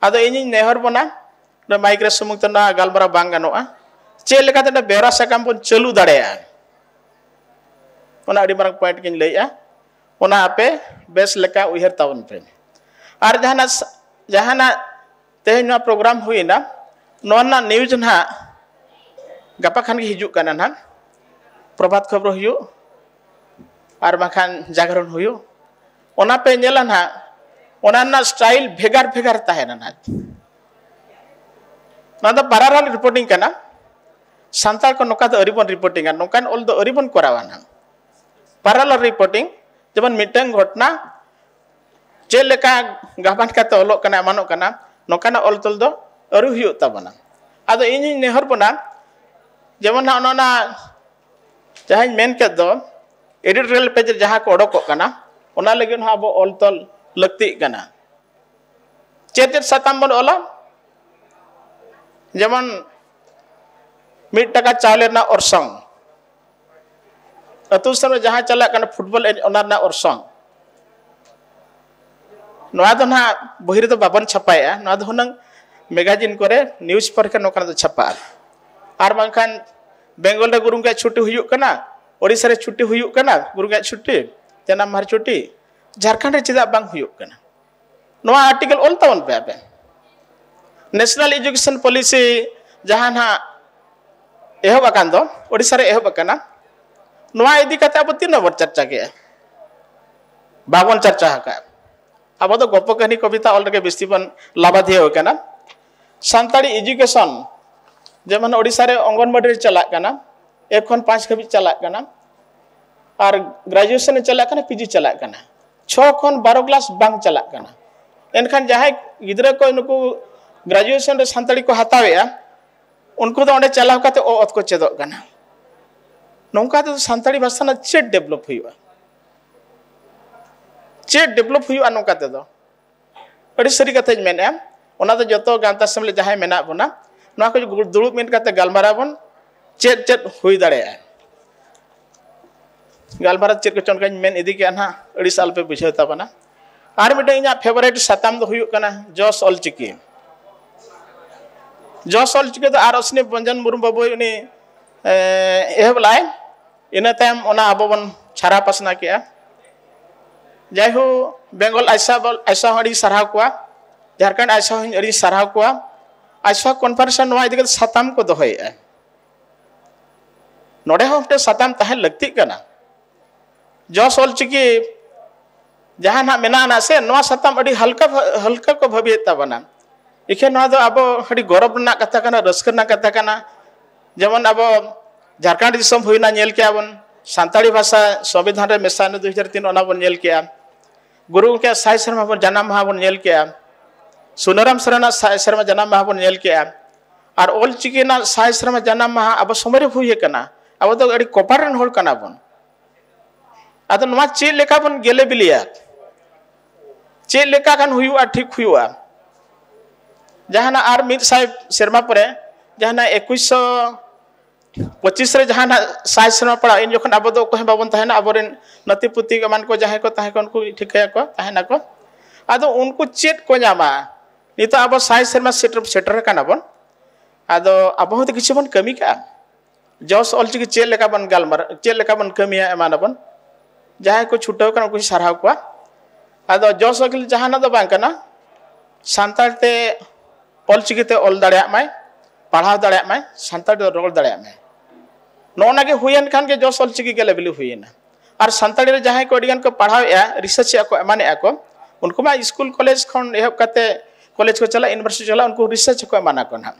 ᱟᱫᱚ ᱤᱧᱤᱧ ᱱᱮᱦᱚᱨ ᱵᱚᱱᱟ, ᱱᱚᱰᱮ ᱢᱟᱭᱤᱠ ᱨᱮ ᱥᱩᱢᱩᱝ ᱛᱮ ᱱᱚᱣᱟ ᱜᱟᱞᱢᱟᱨᱟᱣ ᱵᱟᱝ ᱜᱟᱱᱚᱜᱼᱟ, ᱪᱮᱫ ᱞᱮᱠᱟᱛᱮ ᱱᱚᱰᱮ ᱵᱮᱣᱨᱟ ᱥᱟᱠᱟᱢ ᱵᱚᱱ ᱪᱟᱹᱞᱩ ᱫᱟᱲᱮᱭᱟᱜᱼᱟ᱾ ᱚᱱᱟ ᱟᱹᱰᱤ ᱢᱟᱨᱟᱝ point ᱜᱤᱧ ᱞᱟᱹᱭᱮᱜᱼᱟ, ᱚᱱᱟ ᱟᱯᱮ ᱵᱮᱥ ᱞᱮᱠᱟ ᱩᱭᱦᱟᱹᱨ ᱛᱟᱵᱚᱱ ᱯᱮ᱾ ᱟᱨ ᱡᱟᱦᱟᱱᱟᱜ ᱥ-, ᱡᱟᱦᱟᱱᱟᱜ ᱛᱮᱦᱮᱧ ᱱᱚᱣᱟ program ᱦᱩᱭᱮᱱᱟ, ᱱᱚᱣᱟ ᱨᱮᱱᱟᱜ news ᱱᱟᱦᱟᱜ ᱜᱟᱯᱟ ᱠᱷᱟᱱ ᱜᱮ ᱦᱤᱡᱩᱜ ᱠᱟᱱᱟ ᱱᱟᱦᱟᱜ, ᱯᱨᱚᱵᱷᱟᱛ ᱠᱷᱚᱵᱚᱨ ᱦᱩᱭᱩᱜ, ᱟᱨ ᱵᱟᱝᱠᱷᱟᱱ ᱡᱟᱜᱽᱨᱚᱱ ᱦᱩᱭᱩᱜ, ᱚᱱᱟ ᱯᱮ ᱧᱮᱞᱟ ᱱᱟᱦᱟᱜ, ᱚᱱᱟ ᱨᱮᱱᱟᱜ style ᱵᱷᱮᱜᱟᱨ ᱵᱷᱮᱜᱟᱨ ᱛᱟᱦᱮᱱᱟ ᱱᱟᱦᱟᱜ᱾ ᱱᱚᱣᱟ ᱫᱚ parallel reporting ᱠᱟᱱᱟ᱾ ᱥᱟᱱᱛᱟᱲ ᱠᱚ ᱱᱚᱝᱠᱟ ᱫᱚ ᱟᱹᱣᱨᱤ ᱵᱚᱱ reportingᱟ, ᱱᱚᱝᱠᱟᱱ ᱚᱞ ᱫᱚ ᱟᱹᱣᱨᱤ ᱵᱚᱱ ᱠᱚᱨᱟᱣᱟ ᱱᱟᱦᱟᱜ᱾ Parallel reporting, ᱡᱮᱢᱚᱱ ᱢᱤᱫᱴᱟᱝ ᱜᱷᱚᱴᱚᱱᱟ ᱪᱮᱫ ᱞᱮᱠᱟ ᱜᱟᱵᱟᱱ ᱠᱟᱛᱮ ᱚᱞᱚᱜ ᱠᱟᱱᱟ, ᱮᱢᱟᱱᱚᱜ ᱠᱟᱱᱟ, ᱱᱚᱝᱠᱟᱱᱟᱜ ᱚᱞ ᱛᱚᱞ ᱫᱚ ᱟᱹᱣᱨᱤ ᱦᱩᱭᱩᱜ ᱛᱟᱵᱚᱱᱟ᱾ ᱟᱫᱚ ᱤᱧᱤᱧ ᱱᱮᱦᱚᱨ ᱵᱚᱱᱟ, ᱡᱮᱢᱚᱱ ᱱᱟᱦᱟᱜ ᱚᱱᱟ, ᱚᱱᱟ ᱡᱟᱦᱟᱸᱧ ᱢᱮᱱ ᱠᱮᱫ ᱫᱚ, editorial page ᱨᱮ ᱡᱟᱦᱟᱸ ᱠᱚ ᱚᱰᱚᱠᱚᱜ ᱠᱟᱱᱟ, ᱚᱱᱟ ᱞᱟᱹᱜᱤᱫ ᱦᱚᱸ ᱟᱵᱚ ᱚᱞ ᱛᱚᱞ ᱞᱟᱹᱠᱛᱤᱜ ᱠᱟᱱᱟ᱾ ᱪᱮᱫ ᱪᱮᱫ ᱥᱟᱛᱟᱢ ᱵᱚᱱ ᱚᱞᱟ? ᱡᱮᱢᱚᱱ, ᱢᱤᱫ ᱴᱟᱠᱟ ᱪᱟᱣᱞᱮ ᱨᱮᱱᱟᱜ ᱚᱨᱥᱚᱝ, ᱟᱹᱛᱩ ᱫᱤᱥᱚᱢ ᱨᱮ ᱡᱟᱦᱟᱸ ᱪᱟᱞᱟᱜ ᱠᱟᱱᱟ football ᱮᱱᱮᱡ, ᱚᱱᱟ ᱨᱮᱱᱟᱜ ᱚᱨᱥᱚᱝ᱾ ᱱᱚᱣᱟ ᱫᱚ ᱱᱟᱦᱟᱜ ᱵᱚᱦᱤ ᱨᱮᱫᱚ ᱵᱟᱵᱚᱱ ᱪᱷᱟᱯᱟᱭᱮᱜᱼᱟ, ᱱᱚᱣᱟ ᱫᱚ ᱦᱩᱱᱟᱹᱝ magazine ᱠᱚᱨᱮ, news ᱠᱚᱨᱮ ᱱᱚᱝᱠᱟᱱᱟᱜ ᱫᱚ ᱪᱷᱟᱯᱟᱜᱼᱟ᱾ ᱟᱨ ᱵᱟᱝᱠᱷᱟᱱ ᱵᱮᱝᱜᱚᱞ ᱨᱮ ᱜᱩᱨᱩ ᱜᱚᱢᱠᱮᱭᱟᱜ ᱪᱷᱩᱴᱤ ᱦᱩᱭᱩᱜ ᱠᱟᱱᱟ, ᱳᱰᱤᱥᱟ ᱨᱮ ᱪᱷᱩᱴᱤ ᱦᱩᱭᱩᱜ ᱠᱟᱱᱟ, ᱜᱩᱨᱩ ᱜᱚᱢᱠᱮᱭᱟᱜ ᱪᱷᱩᱴᱤ, ᱡᱟᱱᱟᱢ ᱢᱟᱦᱟ ᱪᱷᱩᱴᱤ, ᱡᱷᱟᱲᱠᱷᱚᱸᱰ ᱨᱮ ᱪᱮᱫᱟᱜ ᱵᱟᱝ ᱦᱩᱭᱩᱜ ᱠᱟᱱᱟ? ᱱᱚᱣᱟ article ᱚᱞ ᱛᱟᱵᱚᱱ ᱯᱮ ᱟᱯᱮ᱾ National Education Policy ᱡᱟᱦᱟᱸ ᱱᱟᱦᱟᱜ ᱮᱦᱚᱵ ᱟᱠᱟᱱ ᱫᱚ, ᱳᱰᱤᱥᱟ ᱨᱮ ᱮᱦᱚᱵ ᱟᱠᱟᱱᱟ, ᱱᱚᱣᱟ ᱤᱫᱤ ᱠᱟᱛᱮ ᱟᱵᱚ ᱛᱤᱱᱟᱹᱜ ᱵᱚᱱ ᱪᱟᱨᱪᱟ ᱠᱮᱜᱼᱟ? ᱵᱟᱵᱚᱱ ᱪᱟᱨᱪᱟ ᱟᱠᱟᱫᱼᱟ᱾ ᱟᱵᱚ ᱫᱚ ᱜᱚᱯᱚ ᱠᱟᱹᱦᱱᱤ ᱠᱚᱵᱤᱛᱟ ᱚᱞ ᱨᱮᱜᱮ ᱵᱮᱥᱤ ᱵᱚᱱ ᱞᱟᱵᱟᱫᱷᱤᱭᱟᱹ ᱟᱠᱟᱱᱟ᱾ ᱥᱟᱱᱛᱟᱲᱤ education, ᱡᱮᱢᱚᱱ ᱳᱰᱤᱥᱟ ᱨᱮ ᱚᱝᱜᱚᱱᱵᱟᱲᱤ ᱨᱮ ᱪᱟᱞᱟᱜ ᱠᱟᱱᱟ, ᱮᱠ ᱠᱷᱚᱱ ᱯᱟᱸᱪ ᱦᱟᱹᱵᱤᱡ ᱪᱟᱞᱟᱜ ᱠᱟᱱᱟ, ᱟᱨ graduation ᱮ ᱪᱟᱞᱟᱜ ᱠᱟᱱᱟ, PG ᱪᱟᱞᱟᱜ ᱠᱟᱱᱟ, ᱪᱷᱚ ᱠᱷᱚᱱ ᱵᱟᱨᱚ class ᱵᱟᱝ ᱪᱟᱞᱟᱜ ᱠᱟᱱᱟ᱾ ᱮᱱᱠᱷᱟᱱ ᱡᱟᱦᱟᱸᱭ ᱜᱤᱫᱽᱨᱟᱹ ᱠᱚ ᱱᱩᱠᱩ graduation ᱨᱮ ᱥᱟᱱᱛᱟᱲᱤ ᱠᱚ ᱦᱟᱛᱟᱣᱮᱜᱼᱟ, ᱩᱱᱠᱩ ᱫᱚ ᱚᱸᱰᱮ ᱪᱟᱞᱟᱣ ᱠᱟᱛᱮ ᱚ ᱚᱛ ᱠᱚ ᱪᱮᱫᱚᱜ ᱠᱟᱱᱟ᱾ ᱱᱚᱝᱠᱟ ᱛᱮᱫᱚ ᱥᱟᱱᱛᱟᱲᱤ ᱵᱷᱟᱥᱟ ᱨᱮᱱᱟᱜ ᱪᱮᱫ ᱰᱮᱵᱷᱞᱚᱯ ᱦᱩᱭᱩᱜᱼᱟ? ᱪᱮᱫ ᱰᱮᱵᱷᱞᱚᱯ ᱦᱩᱭᱩᱜᱼᱟ ᱱᱚᱝᱠᱟ ᱛᱮᱫᱚ? ᱟᱹᱰᱤ ᱥᱟᱹᱨᱤ ᱠᱟᱛᱷᱟᱧ ᱢᱮᱱᱮᱫᱼᱟ, ᱚᱱᱟ ᱫᱚ ᱡᱚᱛᱚ ᱜᱟᱶᱛᱟ ᱥᱮᱢᱞᱮᱫ ᱡᱟᱦᱟᱸᱭ ᱢᱮᱱᱟᱜ ᱵᱚᱱᱟ, ᱱᱚᱣᱟ ᱠᱚ ᱫᱩᱲᱩᱵ ᱢᱤᱫ ᱠᱟᱛᱮ ᱜᱟᱞᱢᱟᱨᱟᱣ ᱵᱚᱱ, ᱪᱮᱫ ᱪᱮᱫ ᱦᱩᱭ ᱫᱟᱲᱮᱭᱟᱜᱼᱟ᱾ ᱜᱟᱞᱢᱟᱨᱟᱣ ᱪᱮᱫ ᱠᱚᱪᱚ ᱚᱱᱠᱟᱧ ᱢᱮᱱ ᱤᱫᱤ ᱠᱮᱜᱼᱟ ᱱᱟᱦᱟᱜ, ᱟᱹᱲᱤᱥ ᱟᱞᱚᱯᱮ ᱵᱩᱡᱷᱟᱹᱣ ᱛᱟᱵᱚᱱᱟ᱾ ᱟᱨ ᱢᱤᱫᱴᱟᱝ ᱤᱧᱟᱹᱜ ᱯᱷᱮᱵᱟᱨᱤᱴ ᱥᱟᱛᱟᱢ ᱫᱚ ᱦᱩᱭᱩᱜ ᱠᱟᱱᱟ ᱡᱚᱥ ᱚᱞᱪᱤᱠᱤ᱾ ᱡᱚᱥ ᱚᱞᱪᱤᱠᱤ ᱫᱚ ᱟᱨ ᱚᱥᱱᱤ ᱵᱚᱧᱡᱚᱱ ᱢᱩᱨᱢᱩ ᱵᱟᱵᱩᱭ ᱩᱱᱤ, ᱮ, ᱮᱦᱚᱵ ᱞᱟᱭ᱾ ᱤᱱᱟᱹ ᱛᱟᱭᱚᱢ ᱚᱱᱟ ᱟᱵᱚ ᱵᱚᱱ ᱪᱷᱟᱨᱟ ᱯᱟᱥᱱᱟ ᱠᱮᱜᱼᱟ᱾ ᱡᱟᱭᱦᱳᱠ, ᱵᱮᱝᱜᱚᱞ ᱟᱭᱥᱟ ᱵᱚᱞ-, ᱟᱭᱥᱟ ᱦᱚᱸ ᱟᱹᱰᱤ ᱥᱟᱨᱦᱟᱣ ᱠᱚᱣᱟ, ᱡᱷᱟᱲᱠᱷᱚᱸᱰ ᱟᱭᱥᱟ ᱦᱚᱸ ᱟᱹᱰᱤ ᱥᱟᱨᱦᱟᱣ ᱠᱚᱣᱟ᱾ ᱟᱭᱥᱟ ᱠᱚᱱᱯᱷᱟᱨᱮᱱᱥ ᱨᱮ ᱱᱚᱣᱟ ᱤᱫᱤ ᱠᱟᱛᱮ ᱥᱟᱛᱟᱢ ᱠᱚ ᱫᱚᱦᱚᱭᱮᱫᱼᱟ᱾ ᱱᱚᱰᱮ ᱦᱚᱸ ᱢᱤᱫᱴᱮᱱ ᱥᱟᱛᱟᱢ ᱛᱟᱦᱮᱸ ᱞᱟᱹᱠᱛᱤᱜ ᱠᱟᱱᱟ᱾ ᱡᱚᱥ ᱚᱞᱪᱤᱠᱤ ᱡᱟᱦᱟᱸ ᱱᱟᱜ ᱢᱮᱱᱟᱜᱼᱟ ᱥᱮ, ᱱᱚᱣᱟ ᱥᱟᱛᱟᱢ ᱟᱹᱰᱤ ᱦᱟᱞᱠᱟ, ᱦᱟᱞᱠᱟ ᱠᱚ ᱵᱷᱟᱹᱵᱤᱭᱮᱫ ᱛᱟᱵᱚᱱᱟ᱾ ᱤᱠᱷᱟᱹᱱ ᱱᱚᱣᱟ ᱫᱚ ᱟᱵᱚ ᱟᱹᱰᱤ ᱜᱚᱨᱚᱵᱽ ᱨᱮᱱᱟᱜ ᱠᱟᱛᱷᱟ ᱠᱟᱱᱟ, ᱨᱟᱹᱥᱠᱟᱹ ᱨᱮᱱᱟᱜ ᱠᱟᱛᱷᱟ ᱠᱟᱱᱟ᱾ ᱡᱮᱢᱚᱱ ᱟᱵᱚ ᱡᱷᱟᱲᱠᱷᱚᱸᱰ ᱫᱤᱥᱚᱢ ᱦᱩᱭᱱᱟ, ᱧᱮᱞ ᱠᱮᱜᱼᱟ ᱵᱚᱱ, ᱥᱟᱱᱛᱟᱲᱤ ᱵᱷᱟᱥᱟ ᱥᱚᱝᱵᱤᱫᱷᱟᱱ ᱨᱮ ᱢᱮᱥᱟ ᱮᱱᱟ ᱫᱩ ᱦᱟᱡᱟᱨ ᱛᱤᱱ, ᱚᱱᱟ ᱵᱚᱱ ᱧᱮᱞ ᱠᱮᱜᱼᱟ᱾ ᱜᱩᱨᱩ ᱜᱚᱢᱠᱮᱭᱟᱜ ᱥᱟᱭ ᱥᱮᱨᱢᱟ ᱵᱚᱱ ᱡᱟᱱᱟᱢ ᱢᱟᱦᱟ ᱵᱚᱱ ᱧᱮᱞ ᱠᱮᱜᱼᱟ᱾ ᱥᱩᱱᱟᱹᱨᱟᱢ ᱥᱚᱨᱮᱱᱟᱜ ᱥᱟᱭ ᱥᱮᱨᱢᱟ ᱡᱟᱱᱟᱢ ᱢᱟᱦᱟ ᱵᱚᱱ ᱧᱮᱞ ᱠᱮᱜᱼᱟ᱾ ᱟᱨ ᱚᱞ ᱪᱤᱠᱤ ᱨᱮᱱᱟᱜ ᱥᱟᱭ ᱥᱮᱨᱢᱟ ᱡᱟᱱᱟᱢ ᱢᱟᱦᱟ ᱟᱵᱚ ᱥᱚᱢᱚᱭ ᱨᱮ ᱦᱩᱭ ᱟᱠᱟᱱᱟ᱾ ᱟᱵᱚ ᱫᱚ ᱟᱹᱰᱤ ᱠᱚᱯᱟᱲ ᱨᱮᱱ ᱦᱚᱲ ᱠᱟᱱᱟ ᱵᱚᱱ᱾ ᱟᱫᱚ ᱱᱚᱣᱟ ᱪᱮᱫ ᱞᱮᱠᱟ ᱵᱚᱱ ᱜᱮᱞᱮ ᱵᱤᱞᱤᱭᱟ? ᱪᱮᱫ ᱞᱮᱠᱟ ᱠᱷᱟᱱ ᱦᱩᱭᱩᱜᱼᱟ, ᱴᱷᱤᱠ ᱦᱩᱭᱩᱜᱼᱟ? ᱡᱟᱦᱟᱱᱟᱜ ᱟᱨ ᱢᱤᱫ ᱥᱟᱭ ᱥᱮᱨᱢᱟ ᱯᱚᱨᱮ, ᱡᱟᱦᱟᱱᱟᱜ ᱮᱠᱩᱥᱥᱚ ᱯᱚᱸᱪᱤᱥ ᱨᱮ ᱡᱟᱦᱟᱸ ᱱᱟᱜ ᱥᱟᱭ ᱥᱮᱨᱢᱟ ᱯᱟᱲᱟᱜ, ᱤᱱ ᱡᱚᱠᱷᱚᱱ ᱟᱵᱚ ᱫᱚ ᱚᱠᱚᱭ ᱦᱚᱸ ᱵᱟᱵᱚᱱ ᱛᱟᱦᱮᱱᱟ, ᱟᱵᱚᱨᱮᱱ ᱱᱟᱹᱛᱤ ᱯᱩᱛᱤ ᱮᱢᱟᱱ ᱠᱚ ᱡᱟᱦᱟᱸᱭ ᱠᱚ ᱛᱟᱦᱮᱸ ᱠᱚ, ᱩᱱᱠᱩ ᱴᱷᱤᱠᱟᱹᱭᱟᱠᱚ, ᱛᱟᱦᱮᱱᱟᱠᱚ᱾ ᱟᱫᱚ ᱩᱱᱠᱩ ᱪᱮᱫ ᱠᱚ ᱧᱟᱢᱟ? ᱱᱤᱛᱚᱜ ᱟᱵᱚ ᱥᱟᱭ ᱥᱮᱨᱢᱟ ᱥᱮᱴᱮᱨ, ᱥᱮᱴᱮᱨ ᱟᱠᱟᱱᱟ ᱵᱚᱱ᱾ ᱟᱫᱚ ᱟᱵᱚ ᱦᱚᱸᱛᱚ ᱠᱤᱪᱷᱩ ᱵᱚᱱ ᱠᱟᱹᱢᱤ ᱠᱟᱜᱼᱟ᱾ ᱡᱚᱥ ᱚᱞᱪᱤᱠᱤ ᱪᱮᱫ ᱞᱮᱠᱟ ᱵᱚᱱ ᱜᱟᱞᱢᱟᱨᱟᱣ, ᱪᱮᱫ ᱞᱮᱠᱟ ᱵᱚᱱ ᱠᱟᱹᱢᱤᱭᱟ, ᱮᱢᱟᱱᱟᱵᱚᱱ᱾ ᱡᱟᱦᱟᱸᱭ ᱠᱚ ᱪᱷᱩᱴᱟᱹᱣ ᱠᱟᱱᱟ, ᱩᱱᱠᱩᱧ ᱥᱟᱨᱦᱟᱣ ᱠᱚᱣᱟ᱾ ᱟᱫᱚ ᱡᱚᱥ ᱚᱞᱪᱤᱠᱤ ᱡᱟᱦᱟᱱᱟᱜ ᱫᱚ ᱵᱟᱝ ᱠᱟᱱᱟ, ᱥᱟᱱᱛᱟᱲ ᱛᱮ ᱚᱞᱪᱤᱠᱤ ᱛᱮ ᱚᱞ ᱫᱟᱲᱮᱭᱟᱜ ᱢᱟᱭ, ᱯᱟᱲᱦᱟᱣ ᱫᱟᱲᱮᱭᱟᱜ ᱢᱟᱭ, ᱥᱟᱱᱛᱟᱲ ᱛᱮ ᱨᱚᱲ ᱫᱟᱲᱮᱭᱟᱜ ᱢᱟᱭ᱾ ᱱᱚᱜᱼᱚ ᱱᱟ ᱜᱮ ᱦᱩᱭᱮᱱ ᱠᱷᱟᱱ ᱜᱮ ᱡᱚᱥ ᱚᱞᱪᱤᱠᱤ ᱜᱮ ᱞᱮᱵᱮᱞ ᱦᱩᱭᱮᱱᱟ᱾ ᱟᱨ ᱥᱟᱱᱛᱟᱲᱤ ᱨᱮ ᱡᱟᱦᱟᱸᱭ ᱠᱚ ᱟᱹᱰᱤ ᱜᱟᱱ ᱠᱚ ᱯᱟᱲᱦᱟᱣᱮᱫᱼᱟ, ᱨᱤᱥᱟᱨᱪ ᱮᱫᱼᱟ ᱠᱚ, ᱮᱢᱟᱱᱮᱫᱼᱟ ᱠᱚ, ᱩᱱᱠᱩ ᱢᱟ ᱥᱠᱩᱞ ᱠᱚᱞᱮᱡᱽ ᱠᱷᱚᱱ ᱮᱦᱚᱵ ᱠᱟᱛᱮ ᱠᱚᱞᱮᱡᱽ ᱠᱚ ᱪᱟᱞᱟᱜ, ᱤᱭᱩᱱᱤᱵᱷᱟᱨᱥᱤᱴᱤ ᱪᱟᱞᱟᱜ, ᱩᱱᱠᱩ ᱨᱤᱥᱟᱨᱪ ᱠᱚ ᱮᱢᱟᱱᱟ ᱠᱚ ᱱᱟᱦᱟᱜ᱾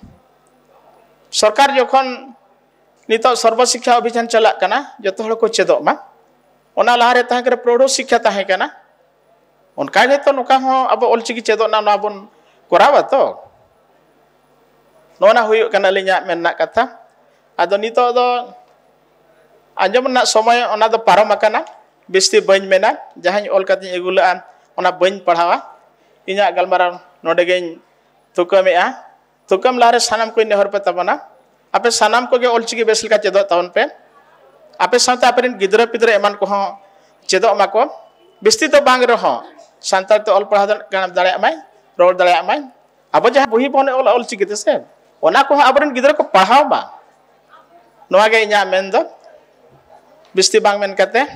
ᱥᱚᱨᱠᱟᱨ ᱡᱚᱠᱷᱚᱱ ᱱᱤᱛᱚᱜ ᱥᱚᱨᱵᱚ ᱥᱤᱠᱠᱷᱟ ᱚᱵᱷᱤᱡᱟᱱ ᱪᱟᱞᱟᱜ ᱠᱟᱱᱟ, ᱡᱚᱛᱚ ᱦᱚᱲ ᱠᱚ ᱪᱮᱫᱚᱜ ᱢᱟ, ᱚᱱᱟ ᱞᱟᱦᱟᱨᱮ ᱛᱟᱦᱮᱸ ᱠᱟᱱᱟ ᱯᱨᱚᱣᱲᱚ ᱥᱤᱠᱠᱷᱟ ᱛᱟᱦᱮᱸ ᱠᱟᱱᱟ᱾ ᱚᱱᱠᱟ ᱜᱮᱛᱚ ᱱᱚᱝᱠᱟ ᱦᱚᱸ ᱟᱵᱚ ᱚᱞᱪᱤᱠᱤ ᱪᱮᱫᱚᱜ ᱨᱮᱱᱟᱜ ᱱᱚᱣᱟ ᱵᱚᱱ ᱠᱚᱨᱟᱣᱟ ᱛᱚ᱾ ᱱᱚᱜᱼᱚ ᱱᱟ ᱦᱩᱭᱩᱜ ᱠᱟᱱᱟ ᱟᱹᱞᱤᱧᱟᱜ ᱢᱮᱱ ᱨᱮᱱᱟᱜ ᱠᱟᱛᱷᱟ᱾ ᱟᱫᱚ ᱱᱤᱛᱚᱜ ᱫᱚ ᱟᱸᱡᱚᱢ ᱨᱮᱱᱟᱜ ᱥᱚᱢᱚᱭ ᱚᱱᱟ ᱫᱚ ᱯᱟᱨᱚᱢ ᱟᱠᱟᱱᱟ᱾ ᱵᱤᱥᱛᱤ ᱵᱟᱹᱧ ᱢᱮᱱᱟ, ᱡᱟᱦᱟᱸᱧ ᱚᱞ ᱠᱟᱛᱮᱧ ᱟᱹᱜᱩ ᱞᱮᱫᱼᱟ, ᱚᱱᱟ ᱵᱟᱹᱧ ᱯᱟᱲᱦᱟᱣᱟ᱾ ᱤᱧᱟᱹᱜ ᱜᱟᱞᱢᱟᱨᱟᱣ ᱱᱚᱰᱮ ᱜᱮᱧ ᱛᱷᱩᱠᱟᱹᱢᱮᱫᱼᱟ᱾ ᱛᱷᱩᱠᱟᱹᱢ ᱞᱟᱦᱟᱨᱮ ᱥᱟᱱᱟᱢ ᱠᱚᱧ ᱱᱮᱦᱚᱨ ᱯᱮ ᱛᱟᱵᱚᱱᱟ, ᱟᱯᱮ ᱥᱟᱱᱟᱢ ᱠᱚᱜᱮ ᱚᱞᱪᱤᱠᱤ ᱵᱮᱥ ᱞᱮᱠᱟ ᱪᱮᱫᱚᱜ ᱛᱟᱵᱚᱱ ᱯᱮ᱾ ᱟᱯᱮ ᱥᱟᱶᱛᱮ ᱟᱯᱮ ᱨᱮᱱ ᱜᱤᱫᱽᱨᱟᱹ ᱯᱤᱫᱽᱨᱟᱹ ᱮᱢᱟᱱ ᱠᱚᱦᱚᱸ ᱪᱮᱫᱚᱜ ᱢᱟᱠᱚ᱾ ᱵᱤᱥᱛᱤ ᱫᱚ ᱵᱟᱝ ᱨᱮᱦᱚᱸ, ᱥᱟᱱᱛᱟᱲ ᱛᱮ ᱚᱞ ᱯᱟᱲᱦᱟᱣ ᱫᱟᱲᱮᱭᱟᱜ ᱢᱟᱭ, ᱨᱚᱲ ᱫᱟᱲᱮᱭᱟᱜ ᱢᱟᱭ᱾ ᱟᱵᱚ ᱡᱟᱦᱟᱸ ᱵᱚᱦᱤ ᱵᱚᱱ ᱚᱞᱟ ᱚᱞᱪᱤᱠᱤ ᱛᱮ ᱥᱮ, ᱚᱱᱟ ᱠᱚᱦᱚᱸ ᱟᱵᱚᱨᱮᱱ ᱜᱤᱫᱽᱨᱟᱹ ᱠᱚ ᱯᱟᱲᱦᱟᱣ ᱢᱟ᱾ ᱱᱚᱣᱟ ᱜᱮ ᱤᱧᱟᱹᱜ ᱢᱮᱱ ᱫᱚ᱾ ᱵᱤᱥᱛᱤ ᱵᱟᱝ ᱢᱮᱱ ᱠᱟᱛᱮ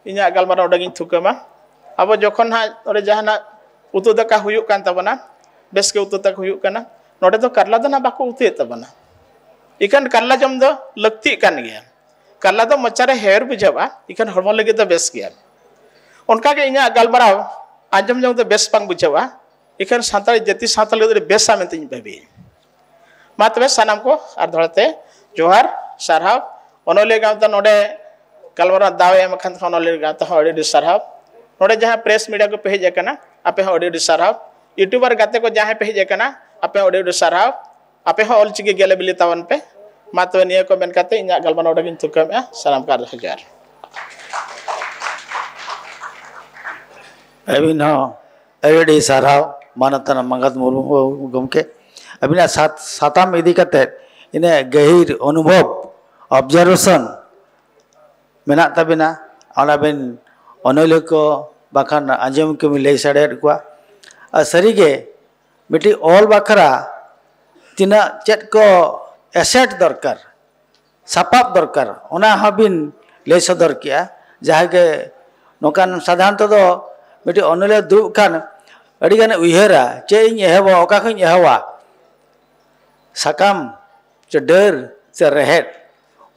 ᱤᱧᱟᱹᱜ ᱜᱟᱞᱢᱟᱨᱟᱣ ᱚᱸᱰᱮ ᱜᱤᱧ ᱛᱷᱩᱠᱟᱹᱢᱟ᱾ ᱟᱵᱚ ᱡᱚᱠᱷᱚᱱ ᱦᱟᱸᱜ ᱚᱸᱰᱮ ᱡᱟᱦᱟᱱᱟᱜ ᱩᱛᱩ ᱫᱟᱠᱟ ᱦᱩᱭᱩᱜ ᱠᱟᱱ ᱛᱟᱵᱚᱱᱟ, ᱵᱮᱥ ᱜᱮ ᱩᱛᱩ ᱫᱟᱠᱟ ᱦᱩᱭᱩᱜ ᱠᱟᱱᱟ, ᱱᱚᱸᱰᱮ ᱫᱚ ᱠᱟᱨᱞᱟ ᱫᱚ ᱱᱟᱜ ᱵᱟᱠᱚ ᱩᱛᱩᱭᱮᱫ ᱛᱟᱵᱚᱱᱟ᱾ ᱤᱠᱷᱟᱹᱱ ᱠᱟᱨᱞᱟ ᱡᱚᱢ ᱫᱚ ᱞᱟᱹᱠᱛᱤᱜ ᱠᱟᱱ ᱜᱮᱭᱟ᱾ ᱠᱟᱨᱞᱟ ᱫᱚ ᱢᱚᱪᱟ ᱨᱮ ᱦᱮᱣᱮᱨ ᱵᱩᱡᱷᱟᱹᱜᱼᱟ, ᱤᱠᱷᱟᱹᱱ ᱦᱚᱲᱢᱚ ᱞᱟᱹᱜᱤᱫ ᱫᱚ ᱵᱮᱥ ᱜᱮᱭᱟ᱾ ᱚᱱᱠᱟ ᱜᱮ ᱤᱧᱟᱹᱜ ᱜᱟᱞᱢᱟᱨᱟᱣ ᱟᱸᱡᱚᱢ ᱡᱚᱝ ᱫᱚ ᱵᱮᱥ ᱵᱟᱝ ᱵᱩᱡᱷᱟᱹᱜᱼᱟ, ᱤᱠᱷᱟᱹᱱ ᱥᱟᱱᱛᱟᱲᱤ ᱡᱟᱹᱛᱤ ᱥᱟᱶᱛᱟ ᱞᱟᱹᱜᱤᱫ ᱟᱹᱰᱤ ᱵᱮᱥᱟ ᱢᱮᱱᱛᱮᱧ ᱵᱷᱟᱹᱵᱤᱭᱟ᱾ ᱢᱟ ᱛᱚᱵᱮ ᱥᱟᱱᱟᱢ ᱠᱚ ᱟᱨ ᱫᱷᱟᱣ ᱛᱮ ᱡᱚᱦᱟᱨ, ᱥᱟᱨᱦᱟᱣ᱾ ᱚᱱᱚᱞᱤᱭᱟᱹ ᱜᱟᱶᱛᱟ ᱱᱚᱰᱮ ᱜᱟᱞᱢᱟᱨᱟᱣ ᱫᱟᱣ ᱮ ᱮᱢ ᱟᱠᱟᱱ ᱛᱟᱦᱮᱸ, ᱚᱱᱚᱞᱤᱭᱟᱹ ᱜᱟᱶᱛᱟ ᱦᱚᱸ ᱟᱹᱰᱤ ᱟᱹᱰᱤ ᱥᱟᱨᱦᱟᱣ᱾ ᱱᱚᱰᱮ ᱡᱟᱦᱟᱸ ᱯᱨᱮᱥ ᱢᱤᱰᱤᱭᱟ ᱠᱚ ᱯᱮ ᱦᱮᱡ ᱟᱠᱟᱱᱟ, ᱟᱯᱮ ᱦᱚᱸ ᱟᱹᱰᱤ ᱟᱹᱰᱤ ᱥᱟᱨᱦᱟᱣ᱾ ᱤᱭᱩᱴᱩᱵᱟᱨ ᱜᱟᱛᱮ ᱠᱚ ᱡᱟᱦᱟᱸᱭ ᱯᱮ ᱦᱮᱡ ᱟᱠᱟᱱᱟ, ᱟᱯᱮ ᱦᱚᱸ ᱟᱹᱰᱤ ᱟᱹᱰᱤ ᱥᱟᱨᱦᱟᱣ᱾ ᱟᱯᱮ ᱦᱚᱸ ᱚᱞᱪᱤᱠᱤ ᱜᱮᱞᱮ ᱵᱤᱞᱤ ᱛᱟᱵᱚᱱ ᱯᱮ᱾ ᱢᱟ ᱛᱚᱵᱮ ᱱᱤᱭᱟᱹ ᱠᱚ ᱢᱮᱱ ᱠᱟᱛᱮ ᱤᱧᱟᱹᱜ ᱜᱟᱞᱢᱟᱨᱟᱣ ᱱᱚᱰᱮ ᱜᱤᱧ ᱛᱷᱩᱠᱟᱹᱢᱮᱜᱼᱟ᱾ ᱥᱟᱱᱟᱢ ᱠᱚ ᱟᱨ ᱡᱚᱦᱟᱨ᱾ ᱟᱹᱵᱤᱱ ᱦᱚᱸ ᱟᱹᱰᱤ ᱟᱹᱰᱤ ᱥᱟᱨᱦᱟᱣ, ᱢᱟᱱᱚᱛᱟᱱ ᱢᱟᱸᱜᱟᱛ ᱢᱩᱨᱢᱩ ᱜᱚᱢᱠᱮ᱾ ᱟᱹᱵᱤᱱᱟᱜ ᱥᱟᱛ-, ᱥᱟᱛᱟᱢ ᱤᱫᱤ ᱠᱟᱛᱮ ᱤᱱᱟᱹᱜ ᱜᱟᱹᱦᱤᱨ ᱚᱱᱩᱵᱷᱚᱵ, observation ᱢᱮᱱᱟᱜ ᱛᱟᱵᱤᱱᱟ, ᱚᱱᱟ ᱵᱤᱱ ᱚᱱᱚᱞᱤᱭᱟᱹ ᱠᱚ ᱵᱟᱠᱷᱟᱱ ᱟᱸᱡᱚᱢ ᱠᱚᱵᱤᱱ ᱞᱟᱹᱭ ᱥᱟᱰᱮᱭᱟᱫ ᱠᱚᱣᱟ᱾ ᱟᱨ ᱥᱟᱹᱨᱤᱜᱮ ᱢᱤᱫᱴᱤᱡ ᱚᱞ ᱵᱟᱠᱷᱨᱟ ᱛᱤᱱᱟᱹᱜ ᱪᱮᱫ ᱠᱚ asset ᱫᱚᱨᱠᱟᱨ, ᱥᱟᱯᱟᱵ ᱫᱚᱨᱠᱟᱨ, ᱚᱱᱟ ᱦᱚᱸᱵᱤᱱ ᱞᱟᱹᱭ ᱥᱚᱫᱚᱨ ᱠᱮᱜᱼᱟ᱾ ᱡᱟᱦᱟᱸ ᱜᱮ ᱱᱚᱝᱠᱟᱱ ᱥᱟᱫᱷᱟᱨᱚᱱᱛᱚ ᱫᱚ ᱢᱤᱫᱴᱤᱡ ᱚᱱᱚᱞᱤᱭᱟᱹ ᱫᱩᱲᱩᱵ ᱠᱷᱟᱱ ᱟᱹᱰᱤᱜᱟᱱᱮ ᱩᱭᱦᱟᱹᱨᱟ, ᱪᱮᱫ ᱤᱧ ᱮᱦᱚᱵᱟ, ᱚᱠᱟ ᱠᱷᱚᱱ ᱤᱧ ᱮᱦᱚᱵᱟ, ᱥᱟᱠᱟᱢ ᱪᱮ ᱰᱟᱹᱨ ᱥᱮ ᱨᱮᱦᱮᱫ,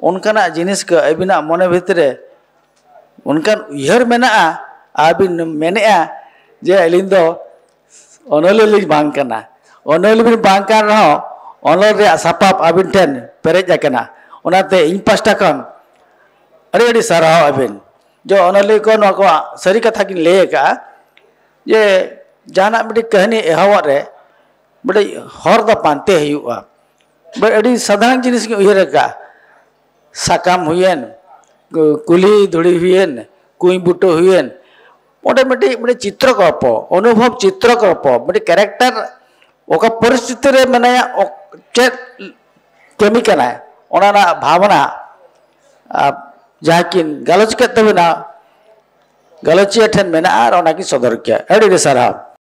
ᱚᱱᱠᱟᱱᱟᱜ ᱡᱤᱱᱤᱥ ᱠᱚ ᱟᱹᱵᱤᱱᱟᱜ ᱢᱚᱱᱮ ᱵᱷᱤᱛᱨᱤ ᱨᱮ ᱚᱱᱠᱟᱱ ᱩᱭᱦᱟᱹᱨ ᱢᱮᱱᱟᱜᱼᱟ, ᱟᱨ ᱵᱤᱱ ᱢᱮᱱᱮᱫᱼᱟ ᱡᱮ ᱟᱹᱞᱤᱧ ᱫᱚ ᱚᱱᱚᱞᱤᱭᱟᱹ ᱞᱤᱧ ᱵᱟᱝ ᱠᱟᱱᱟ᱾ ᱚᱱᱚᱞᱤᱭᱟᱹ ᱵᱤᱱ ᱵᱟᱝ ᱠᱟᱱ ᱨᱮᱦᱚᱸ, ᱚᱱᱚᱞ ᱨᱮᱭᱟᱜ ᱥᱟᱯᱟᱵ ᱟᱹᱵᱤᱱ ᱴᱷᱮᱱ ᱯᱮᱨᱮᱡ ᱟᱠᱟᱱᱟ᱾ ᱚᱱᱟᱛᱮ ᱤᱧ ᱯᱟᱥᱴᱟ ᱠᱷᱚᱱ ᱟᱹᱰᱤ ᱟᱹᱰᱤ ᱥᱟᱨᱦᱟᱣ ᱟᱹᱵᱤᱱ᱾ ᱡᱮ ᱚᱱᱚᱞᱤᱭᱟᱹ ᱠᱚ ᱱᱚᱣᱟ ᱠᱚ ᱥᱟᱹᱨᱤ ᱠᱟᱛᱷᱟ ᱠᱤᱱ ᱞᱟᱹᱭ ᱟᱠᱟᱫᱼᱟ ᱡᱮ ᱡᱟᱦᱟᱱᱟᱜ ᱢᱤᱫᱴᱤᱡ ᱠᱟᱹᱦᱱᱤ ᱮᱦᱚᱵᱚᱜ ᱨᱮ ᱢᱤᱫᱴᱤᱡ ᱦᱚᱨ ᱫᱚ ᱯᱟᱱᱛᱮ ᱦᱩᱭᱩᱜᱼᱟ᱾ ᱵᱟ-, ᱟᱹᱰᱤ ᱥᱟᱫᱷᱟᱨᱚᱱ ᱡᱤᱱᱤᱥ ᱜᱮ ᱩᱭᱦᱟᱹᱨ ᱟᱠᱟᱫᱼᱟ᱾ ᱥᱟᱠᱟᱢ ᱦᱩᱭᱮᱱ, ᱠᱩᱞᱦᱤ ᱫᱷᱩᱲᱤ ᱦᱩᱭᱮᱱ, ᱠᱩᱸᱧ ᱵᱩᱴᱟᱹ ᱦᱩᱭᱮᱱ, ᱚᱸᱰᱮ ᱢᱤᱫᱴᱤᱡ, ᱢᱤᱫᱴᱤᱡ ᱪᱤᱛᱨᱚᱠᱚᱞᱯᱚ, ᱚᱱᱩᱵᱷᱚᱵ ᱪᱤᱛᱨᱚᱠᱚᱞᱯᱚ, ᱢᱤᱫᱴᱤᱡ ᱠᱮᱨᱮᱠᱴᱟᱨ ᱚᱠᱟ ᱯᱚᱨᱤᱥᱛᱷᱤᱛᱤ ᱨᱮ ᱢᱮᱱᱟᱭᱟ, ᱚᱠ-, ᱪᱮᱫ ᱠᱟᱹᱢᱤ ᱠᱟᱱᱟᱭ, ᱚᱱᱟ ᱨᱮᱱᱟᱜ ᱵᱷᱟᱵᱽᱱᱟ, ᱟᱨ ᱡᱟᱦᱟᱸ ᱠᱤᱱ ᱜᱟᱞᱚᱪ ᱠᱮᱫ ᱛᱟᱵᱚᱱᱟ, ᱜᱟᱞᱚᱪᱤᱭᱟᱹ ᱴᱷᱮᱱ ᱢᱮᱱᱟᱜᱼᱟ ᱟᱨ ᱚᱱᱟ ᱠᱤᱱ ᱥᱚᱫᱚᱨ ᱠᱮᱭᱟ᱾ ᱟᱹᱰᱤ ᱟᱹᱰᱤ ᱥᱟᱨᱦᱟᱣ᱾